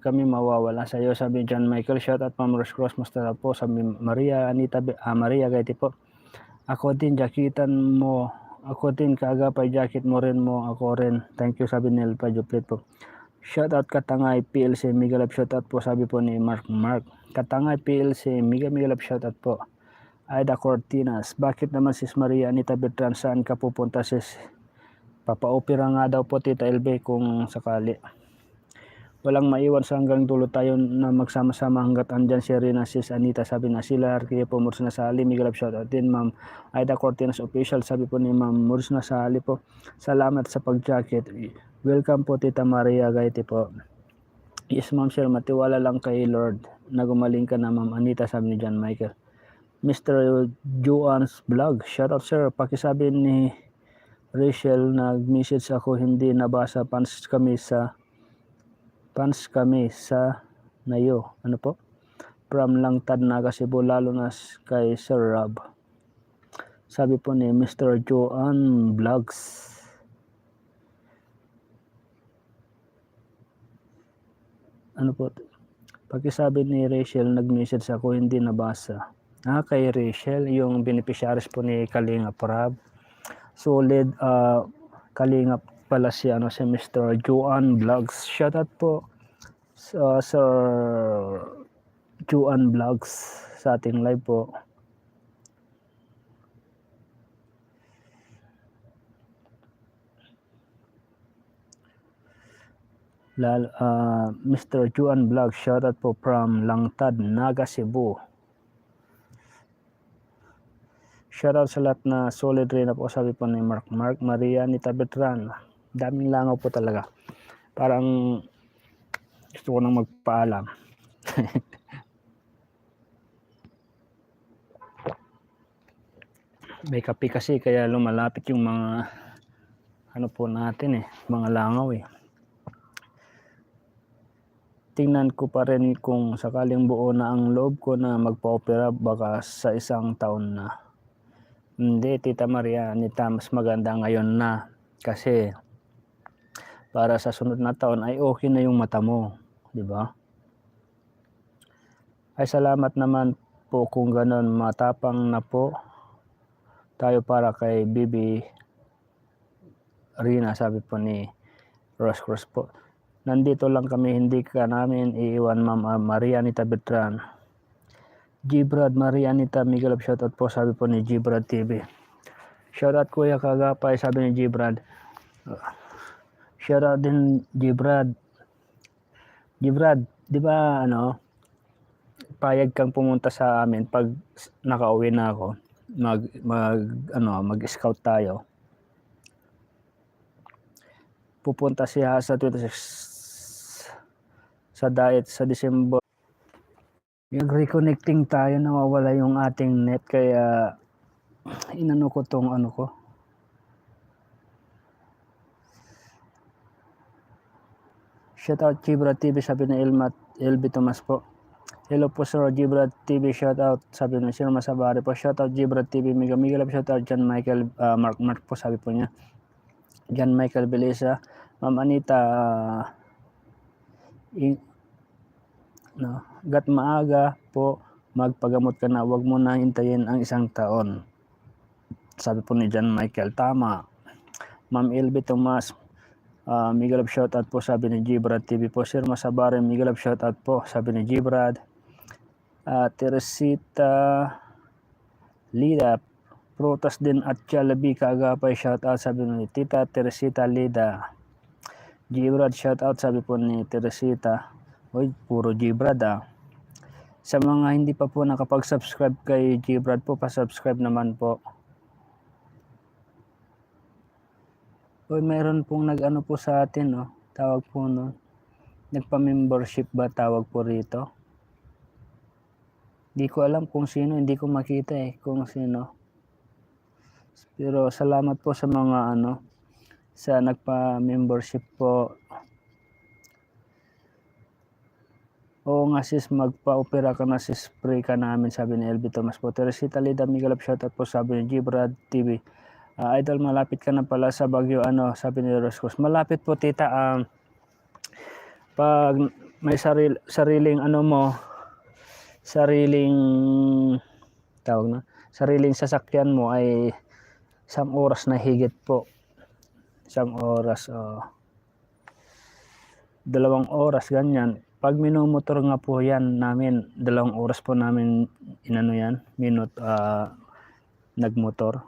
kami mawawala sa iyo, sabi John Michael. Shoutout Ma'am Rose Cross, musta na po, sabi Maria Anita, Maria Gaiti po. Ako din, jakitan mo, ako din Kaagapay, jacket mo rin mo, ako rin, thank you, sabi Nel Pajuplit po. Shoutout Katangay PLC, mega love shoutout po, sabi po ni Mark. Katangay PLC, mega love shoutout po. Aida Cortinas, bakit naman sis Maria Anita Beltran, saan ka pupunta sis? Papa-opera nga daw po Tita LB kung sakali. Walang maiwan sa hanggang dulo tayo na magsama-sama hanggat andyan si Rina, sis Anita, sabi na sila. Kaya po Murs na Sali, mega love shoutout din Ma'am Aida Cortinas official, sabi po ni Ma'am Murs na Sali po. Salamat sa pag-jacket. Welcome po Tita Maria Gaiti po. Yes Ma'am Sir, matiwala lang kay Lord na gumaling ka na Ma'am Anita, sabi ni John Michael. Mr. Joan's Vlog, shoutout sir, pakisabi ni Rachel, nag-message ako, hindi nabasa, fans kami sa nayo. Ano po? from Langtad, Naga, Cebu, lalo na kay Sir Rob. Sabi po ni Mr. Joan Vlogs. Ano po? Pakisabi ni Rachel, nag-message ako, hindi nabasa. Kay Rachel, yung beneficiaries po ni Kalinga Prab. Solid, Kalinga pala si Mr. Joan Vlogs. Shoutout po sa Sir Joan Vlogs sa ating live po. Mr. Joan Vlog, shoutout po from Langtad, Naga, Cebu. Shoutout sa lahat na solid rin po, sabi po ni Mark Maria Nita Betran. Daming langaw po talaga. Parang gusto ko nang magpaalam. May kape kasi kaya lumalapit yung mga po natin mga langaw Tingnan ko pa rin kung sakaling buo na ang loob ko na magpa-opera, baka sa isang taon na. Hindi, Tita Maria Anita, mas maganda ngayon na. Kasi para sa sunod na taon ay okay na yung mata mo. Di ba? Ay salamat naman po kung ganon, matapang na po tayo para kay Bibi Rina, sabi po ni Rose Cruz po. Nandito lang kami, hindi ka namin iiwan, Ma'am Maria Anita Betran. Gibrad Maria Anita Miguel, shoutout po, sabi po ni Gibrad TV. Shoutout Kuya Kagapay, sabi ni Gibrad. Shoutout din Gibrad. Gibrad, di ba payag kang pumunta sa amin pag nakauwi na ako, mag-scout tayo. Pupunta siya sa 26 sa diet sa December. Yung reconnecting tayo, nawawala yung ating net, kaya inano ko tong ko. Shoutout Gibrad TV, sabi ni LB Tomas po. Hello po Sir Gibrad TV, shoutout, sabi ni Sir Masabari po. Shoutout Gibrad TV, Miguel Love, shoutout John Michael, Mark po, sabi po niya. John Michael Belisa, Ma'am Anita, gat maaga po, magpagamot ka na, wag mo na hintayin ang isang taon, sabi po ni John Michael. Tama. Ma'am LB Tomas, Miguel Love, shoutout po, sabi ni Gibrad TV po. Sir Masabari, Miguel Love, shoutout po, sabi ni Gibrad. Teresita Lida, prutas din at Jollibee Kagapay, shoutout, sabi ni Tita Teresita Lida. Gibrad, shoutout, sabi po ni Teresita. Uy, puro Gibrad Sa mga hindi pa po nakapag-subscribe kay Gibrad po, pa-subscribe naman po. Uy, mayroon pong nag-ano po sa atin, tawag po nagpa-membership ba tawag po rito? Hindi ko alam kung sino, hindi ko makita kung sino. Pero salamat po sa mga sa nagpa-membership po. Oo nga sis, magpa-opera ka na sis, pray ka namin, sabi ni LB Tomas po. Teresita Lida Miguel, shoutout po, sabi ni Gibrad TV. Idol, malapit ka na pala sa Baguio, sabi ni Roscos. Malapit po tita, pag may sariling sariling sasakyan mo ay 1 oras na higit po. 1 oras, 2 oras, ganyan. Pag minumotor nga po yan namin, 2 oras po namin nagmotor.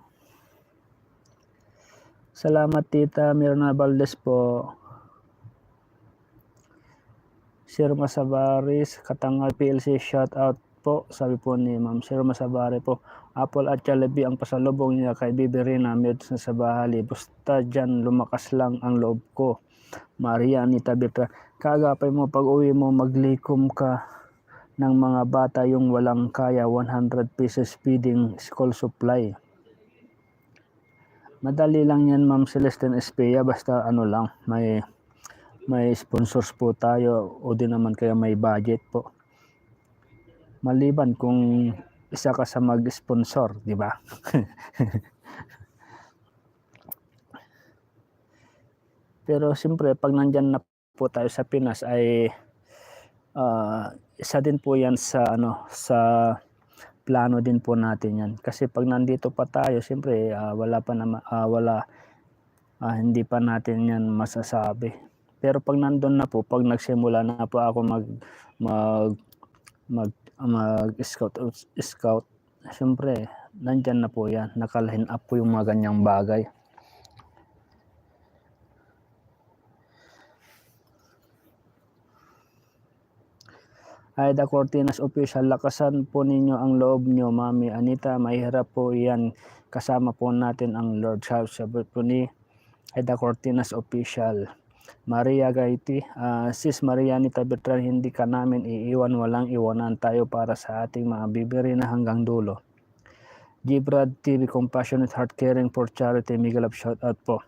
Salamat tita Mirna Valdez po. Sir Masabaris, Katangal PLC, shout out po, sabi po ni Ma'am Sir Masabari po. Apple at Jollibee ang pasalubong niya kay Bibi Rina Meds na sa Bahali. Basta dyan lumakas lang ang loob ko. Maria Anita Betra, kagapay mo pag uwi mo, maglikom ka ng mga bata yung walang kaya, 100 pesos feeding school supply. Madali lang yan Ma'am Celestine Espea, basta lang, may sponsors po tayo o di naman kaya may budget po. Maliban kung isa ka sa mag-sponsor, di ba? Pero siyempre pag nandyan na po tayo sa Pinas ay isa din po yan sa sa plano din po natin yan. Kasi pag nandito pa tayo, siyempre wala pa naman, hindi pa natin yan masasabi. Pero pag nandun na po, pag nagsimula na po ako mag-scout, siyempre nandyan na po yan, naka-line up po yung mga ganyang bagay. Aida Cortinas Official, lakasan po ninyo ang loob nyo, Mami Anita, mahirap po yan, kasama po natin ang Lord's House. Sabi po ni Aida Cortinas Official. Maria Gaiti, Sis Maria Anita Bertran, hindi ka namin iiwan, walang iwanan tayo para sa ating mga bibiri na hanggang dulo. Gibrad TV, Compassionate Heart, Caring for Charity, Miguel of shout out po.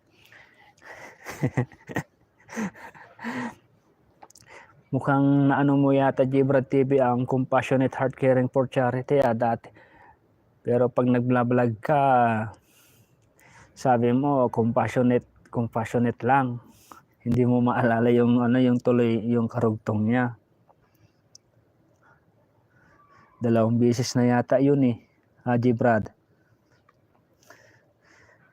Mukhang naano mo yata Gibrad TV ang Compassionate Heart, Caring for Charity dati. Pero pag nag-vlog ka, sabi mo compassionate lang. Hindi mo maalala yung yung tuloy yung karugtong niya. 2 beses na yata yun Gibrad.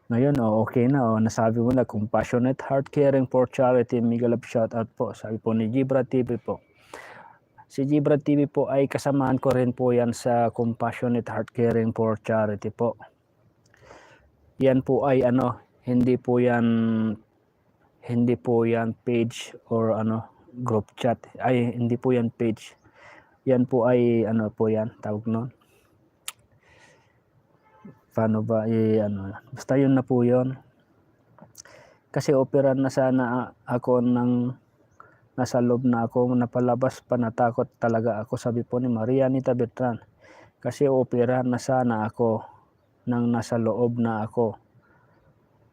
Ngayon okay na nasabi mo na Compassionate Heart, Caring for Charity, Miguel of shout out po. Sabi po ni Gibrad TV po. Si Gibrad TV po ay kasamahan ko rin po yan sa Compassionate Heart, Caring for Charity po. Yan po ay hindi po yan page or group chat. Ay hindi po yan page. Yan po ay po yan tawag noon. Paano ba basta yun na po yun. Kasi operan na sana ako ng nasa loob na ako, napalabas pa, natakot talaga ako, sabi po ni Maria Anita Bertran. Kasi operan na sana ako nang nasa loob na ako,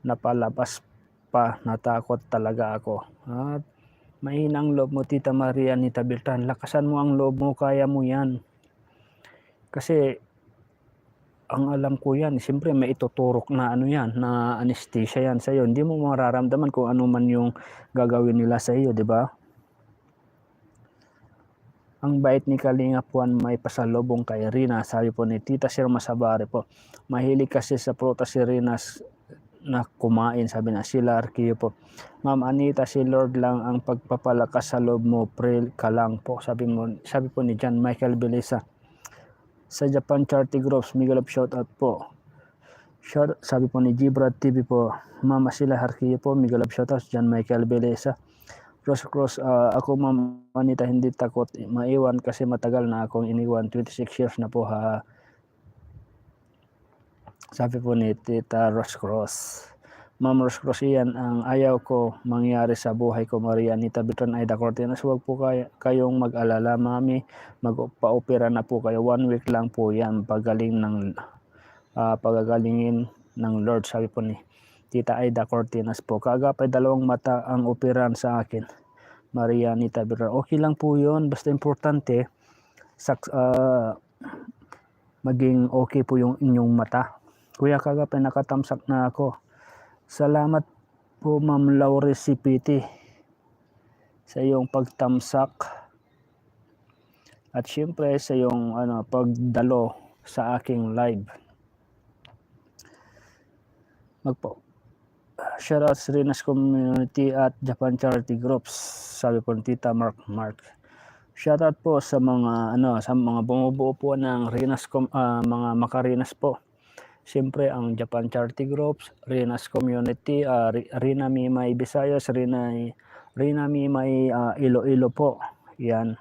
napalabas pa, natakot talaga ako. At mahinang loob mo, Tita Maria Anita Bertran, lakasan mo ang loob mo, kaya mo yan. Kasi ang alam ko yan, siyempre may ituturok na yan, na anesthesia yan sa iyo. Hindi mo mararamdaman kung ano man yung gagawin nila sa iyo, di ba? Ang bait ni Kalinga Puan, may pasalubong kay Rina, sabi po ni Tita Sirma Sabare po. Mahilig kasi sa prutas si Rina na kumain, sabi na sila Arkiyo po. Ma'am Anita, si Lord lang ang pagpapalakas sa loob mo, pray ka lang po, sabi po ni John Michael Belisa. Sa Japan Charity Groups, Miguel of shout out po. Sabi po ni Gibrad TV po, Mama sila Harkiyo po, Miguel of shout out, John Michael Belesa. Cross, ako Ma'am Anita, hindi takot maiwan kasi matagal na akong iniwan, 26 years na po sabi po ni Tita Roscross. Ma'am Roscross, yan ang ayaw ko mangyari sa buhay ko, Maria Anita Bertran, Aida Cortinas. Huwag po kayong mag-alala, Mami, magpa-opera na po kayo, 1 week lang po yan, pagagalingin ng Lord, sabi po ni Tita Aida Cortinas po. Kaagapay 2 mata ang operan sa akin, Maria Anita Bertran. Okay lang po yun, basta importante maging okay po yung inyong mata. Kuya, kagapay nakatamsak na ako. Salamat po Ma'am Laure CPT sa iyong pagtamsak at syempre sa iyong pagdalo sa aking live. Shoutout sa Rinas Community at Japan Charity Groups, sabi po ni Tita Mark. Shoutout po sa mga sa mga bumubuo po ng Rinas mga Makarinas po. Siyempre ang Japan Charity Groups, Rinas Community, Rina Mimay Visayas, Rina Mimay Iloilo po. Yan.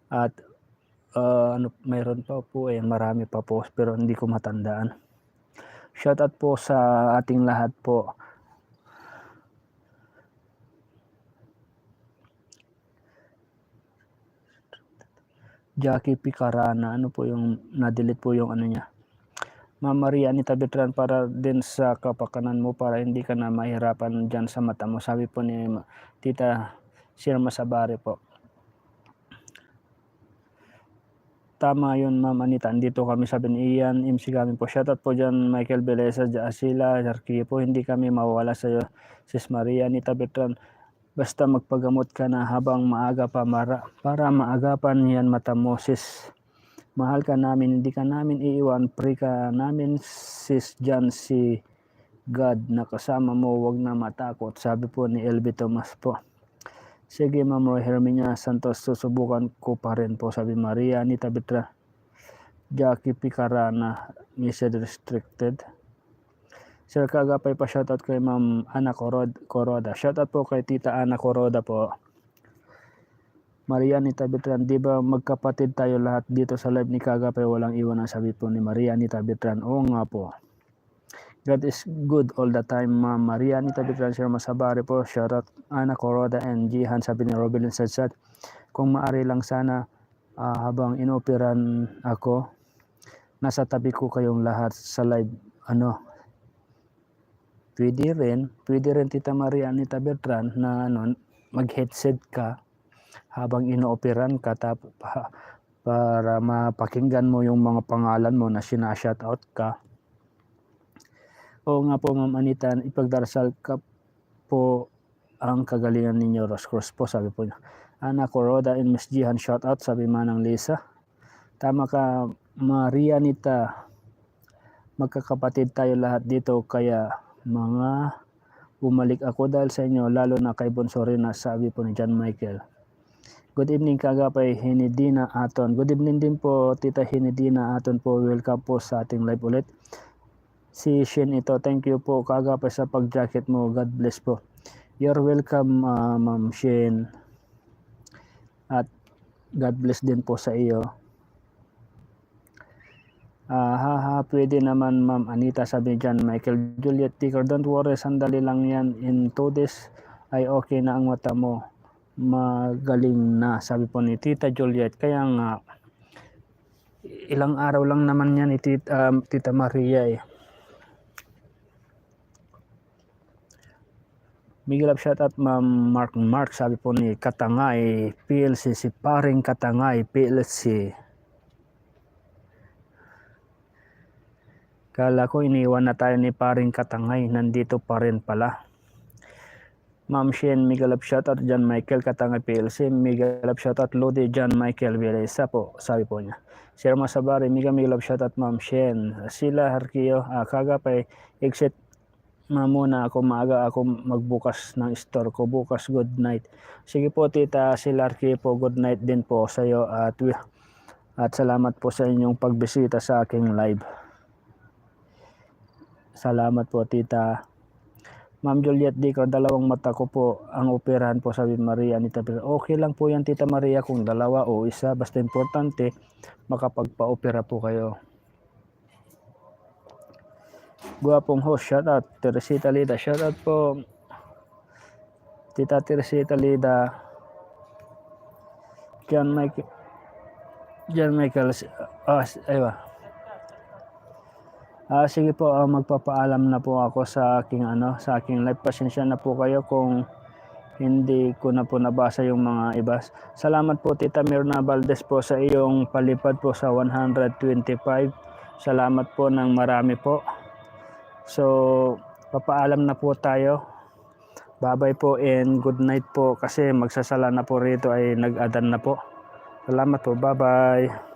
At mayroon pa po marami pa po pero hindi ko matandaan. Shoutout po sa ating lahat po. Jackie Picarana, po yung na-delete po yung niya. Ma'am Maria Anita Bertran, para din sa kapakanan mo, para hindi ka na mahirapan dyan sa mata mo, sabi po ni Tita Sirma Sabare po. tama yun, Ma'am Anita. Andito kami, sabi ni Ian, MC kami po. Shoutout po dyan, Michael Beleza, Asila, Jarky po. Hindi kami mawawala sa iyo, Sis Maria Anita Bertran. Basta magpagamot ka na habang maaga pa para maagapan yan mata mo, sis. Mahal ka namin, hindi ka namin iiwan. Pray ka namin, sis, dyan si God na kasama mo. Huwag na matakot. Sabi po ni LB Thomas po. Sige, Ma'am Roy Herminia Santos, susubukan ko pa rin po, sabi Maria Anita Bertran. Jackie Picarana, Mrs. Restricted. Sir Kagapay pa, shoutout kay Ma'am Ana Coroda. Shoutout po kay Tita Ana Coroda po. Maria Anita Bertran, di ba magkapatid tayo lahat dito sa live ni Kagapay, walang iwan ang sabi po ni Maria Anita Bertran. Oo nga po. God is good all the time, Ma'am Maria Anita Bertran. Sir Masabari po, shoutout Ana Coroda and Jihan, sabi ni Robelin Sadsad. Kung maari lang sana habang inoperan ako, nasa tabi ko kayong lahat sa live. Pwede rin Tita Maria Anita Bertran na mag-headset ka habang inooperan ka para mapakinggan mo yung mga pangalan mo na sinashoutout ka. Oo nga po, Ma'am Anita, ipagdarasal ka po ang kagalingan ninyo, Roscross po, sabi po niya. Ana Coroda and Miss Jihan, shoutout, sabi Manang Lisa. Tama ka, Maria Anita, magkakapatid tayo lahat dito, kaya mga bumalik ako dahil sa inyo, lalo na kay Bonsorina, sabi po ni John Michael. Good evening, Kagapay, Hinidina Aton. Good evening din po, Tita Hinidina Aton po. Welcome po sa ating live ulit. Si Shin ito, thank you po, Kagapay, sa pag-jacket mo. God bless po. You're welcome, Ma'am Shin. At God bless din po sa iyo. Pwede naman, Ma'am Anita, sabi dyan, Michael Juliet Ticker, don't worry, sandali lang yan. In 2 days ay okay na ang mata mo. Magaling na, sabi po ni Tita Juliet. Kaya nga, ilang araw lang naman yan ni Tita Maria eh. Miguel up, shoutout Ma'am Mark, sabi po ni Katangay PLC, si paring Katangay PLC. Kala ko iniwan na tayo ni paring Katangay, nandito pa rin pala. Ma'am Shen, Miguel up, shoutout John Michael Katangay PLC. Miguel up, shoutout Lodi John Michael Vilesa po, sabi po niya. Sir Masabari, Miguel up, shoutout Ma'am Shen. Sila Harkiyo, Kagapay, exit muna ako, maaga ako magbukas ng store ko bukas. Good night. Sige po, Tita Silarki po, good night din po sa iyo at salamat po sa inyong pagbisita sa aking live. Salamat po, Tita. Ma'am Juliet Dico, dalawang mata ko po ang operahan po, sabi Maria Anita. Okay lang po yan, Tita Maria, kung dalawa o isa, basta importante makapagpa-opera po kayo. Guwapong host, shoutout Teresita Lida, shoutout po Tita Teresita Lida. John Michael sige po, magpapaalam na po ako sa aking live. Pasensya na po kayo kung hindi ko na po nabasa yung mga iba. Salamat po, Tita Mirna Valdez, po sa iyong palipad po sa 125. Salamat po ng marami po. So, papaalam na po tayo. Bye-bye po and good night po, kasi magsasala na po rito, ay nag-adan na po. Salamat po. Bye-bye.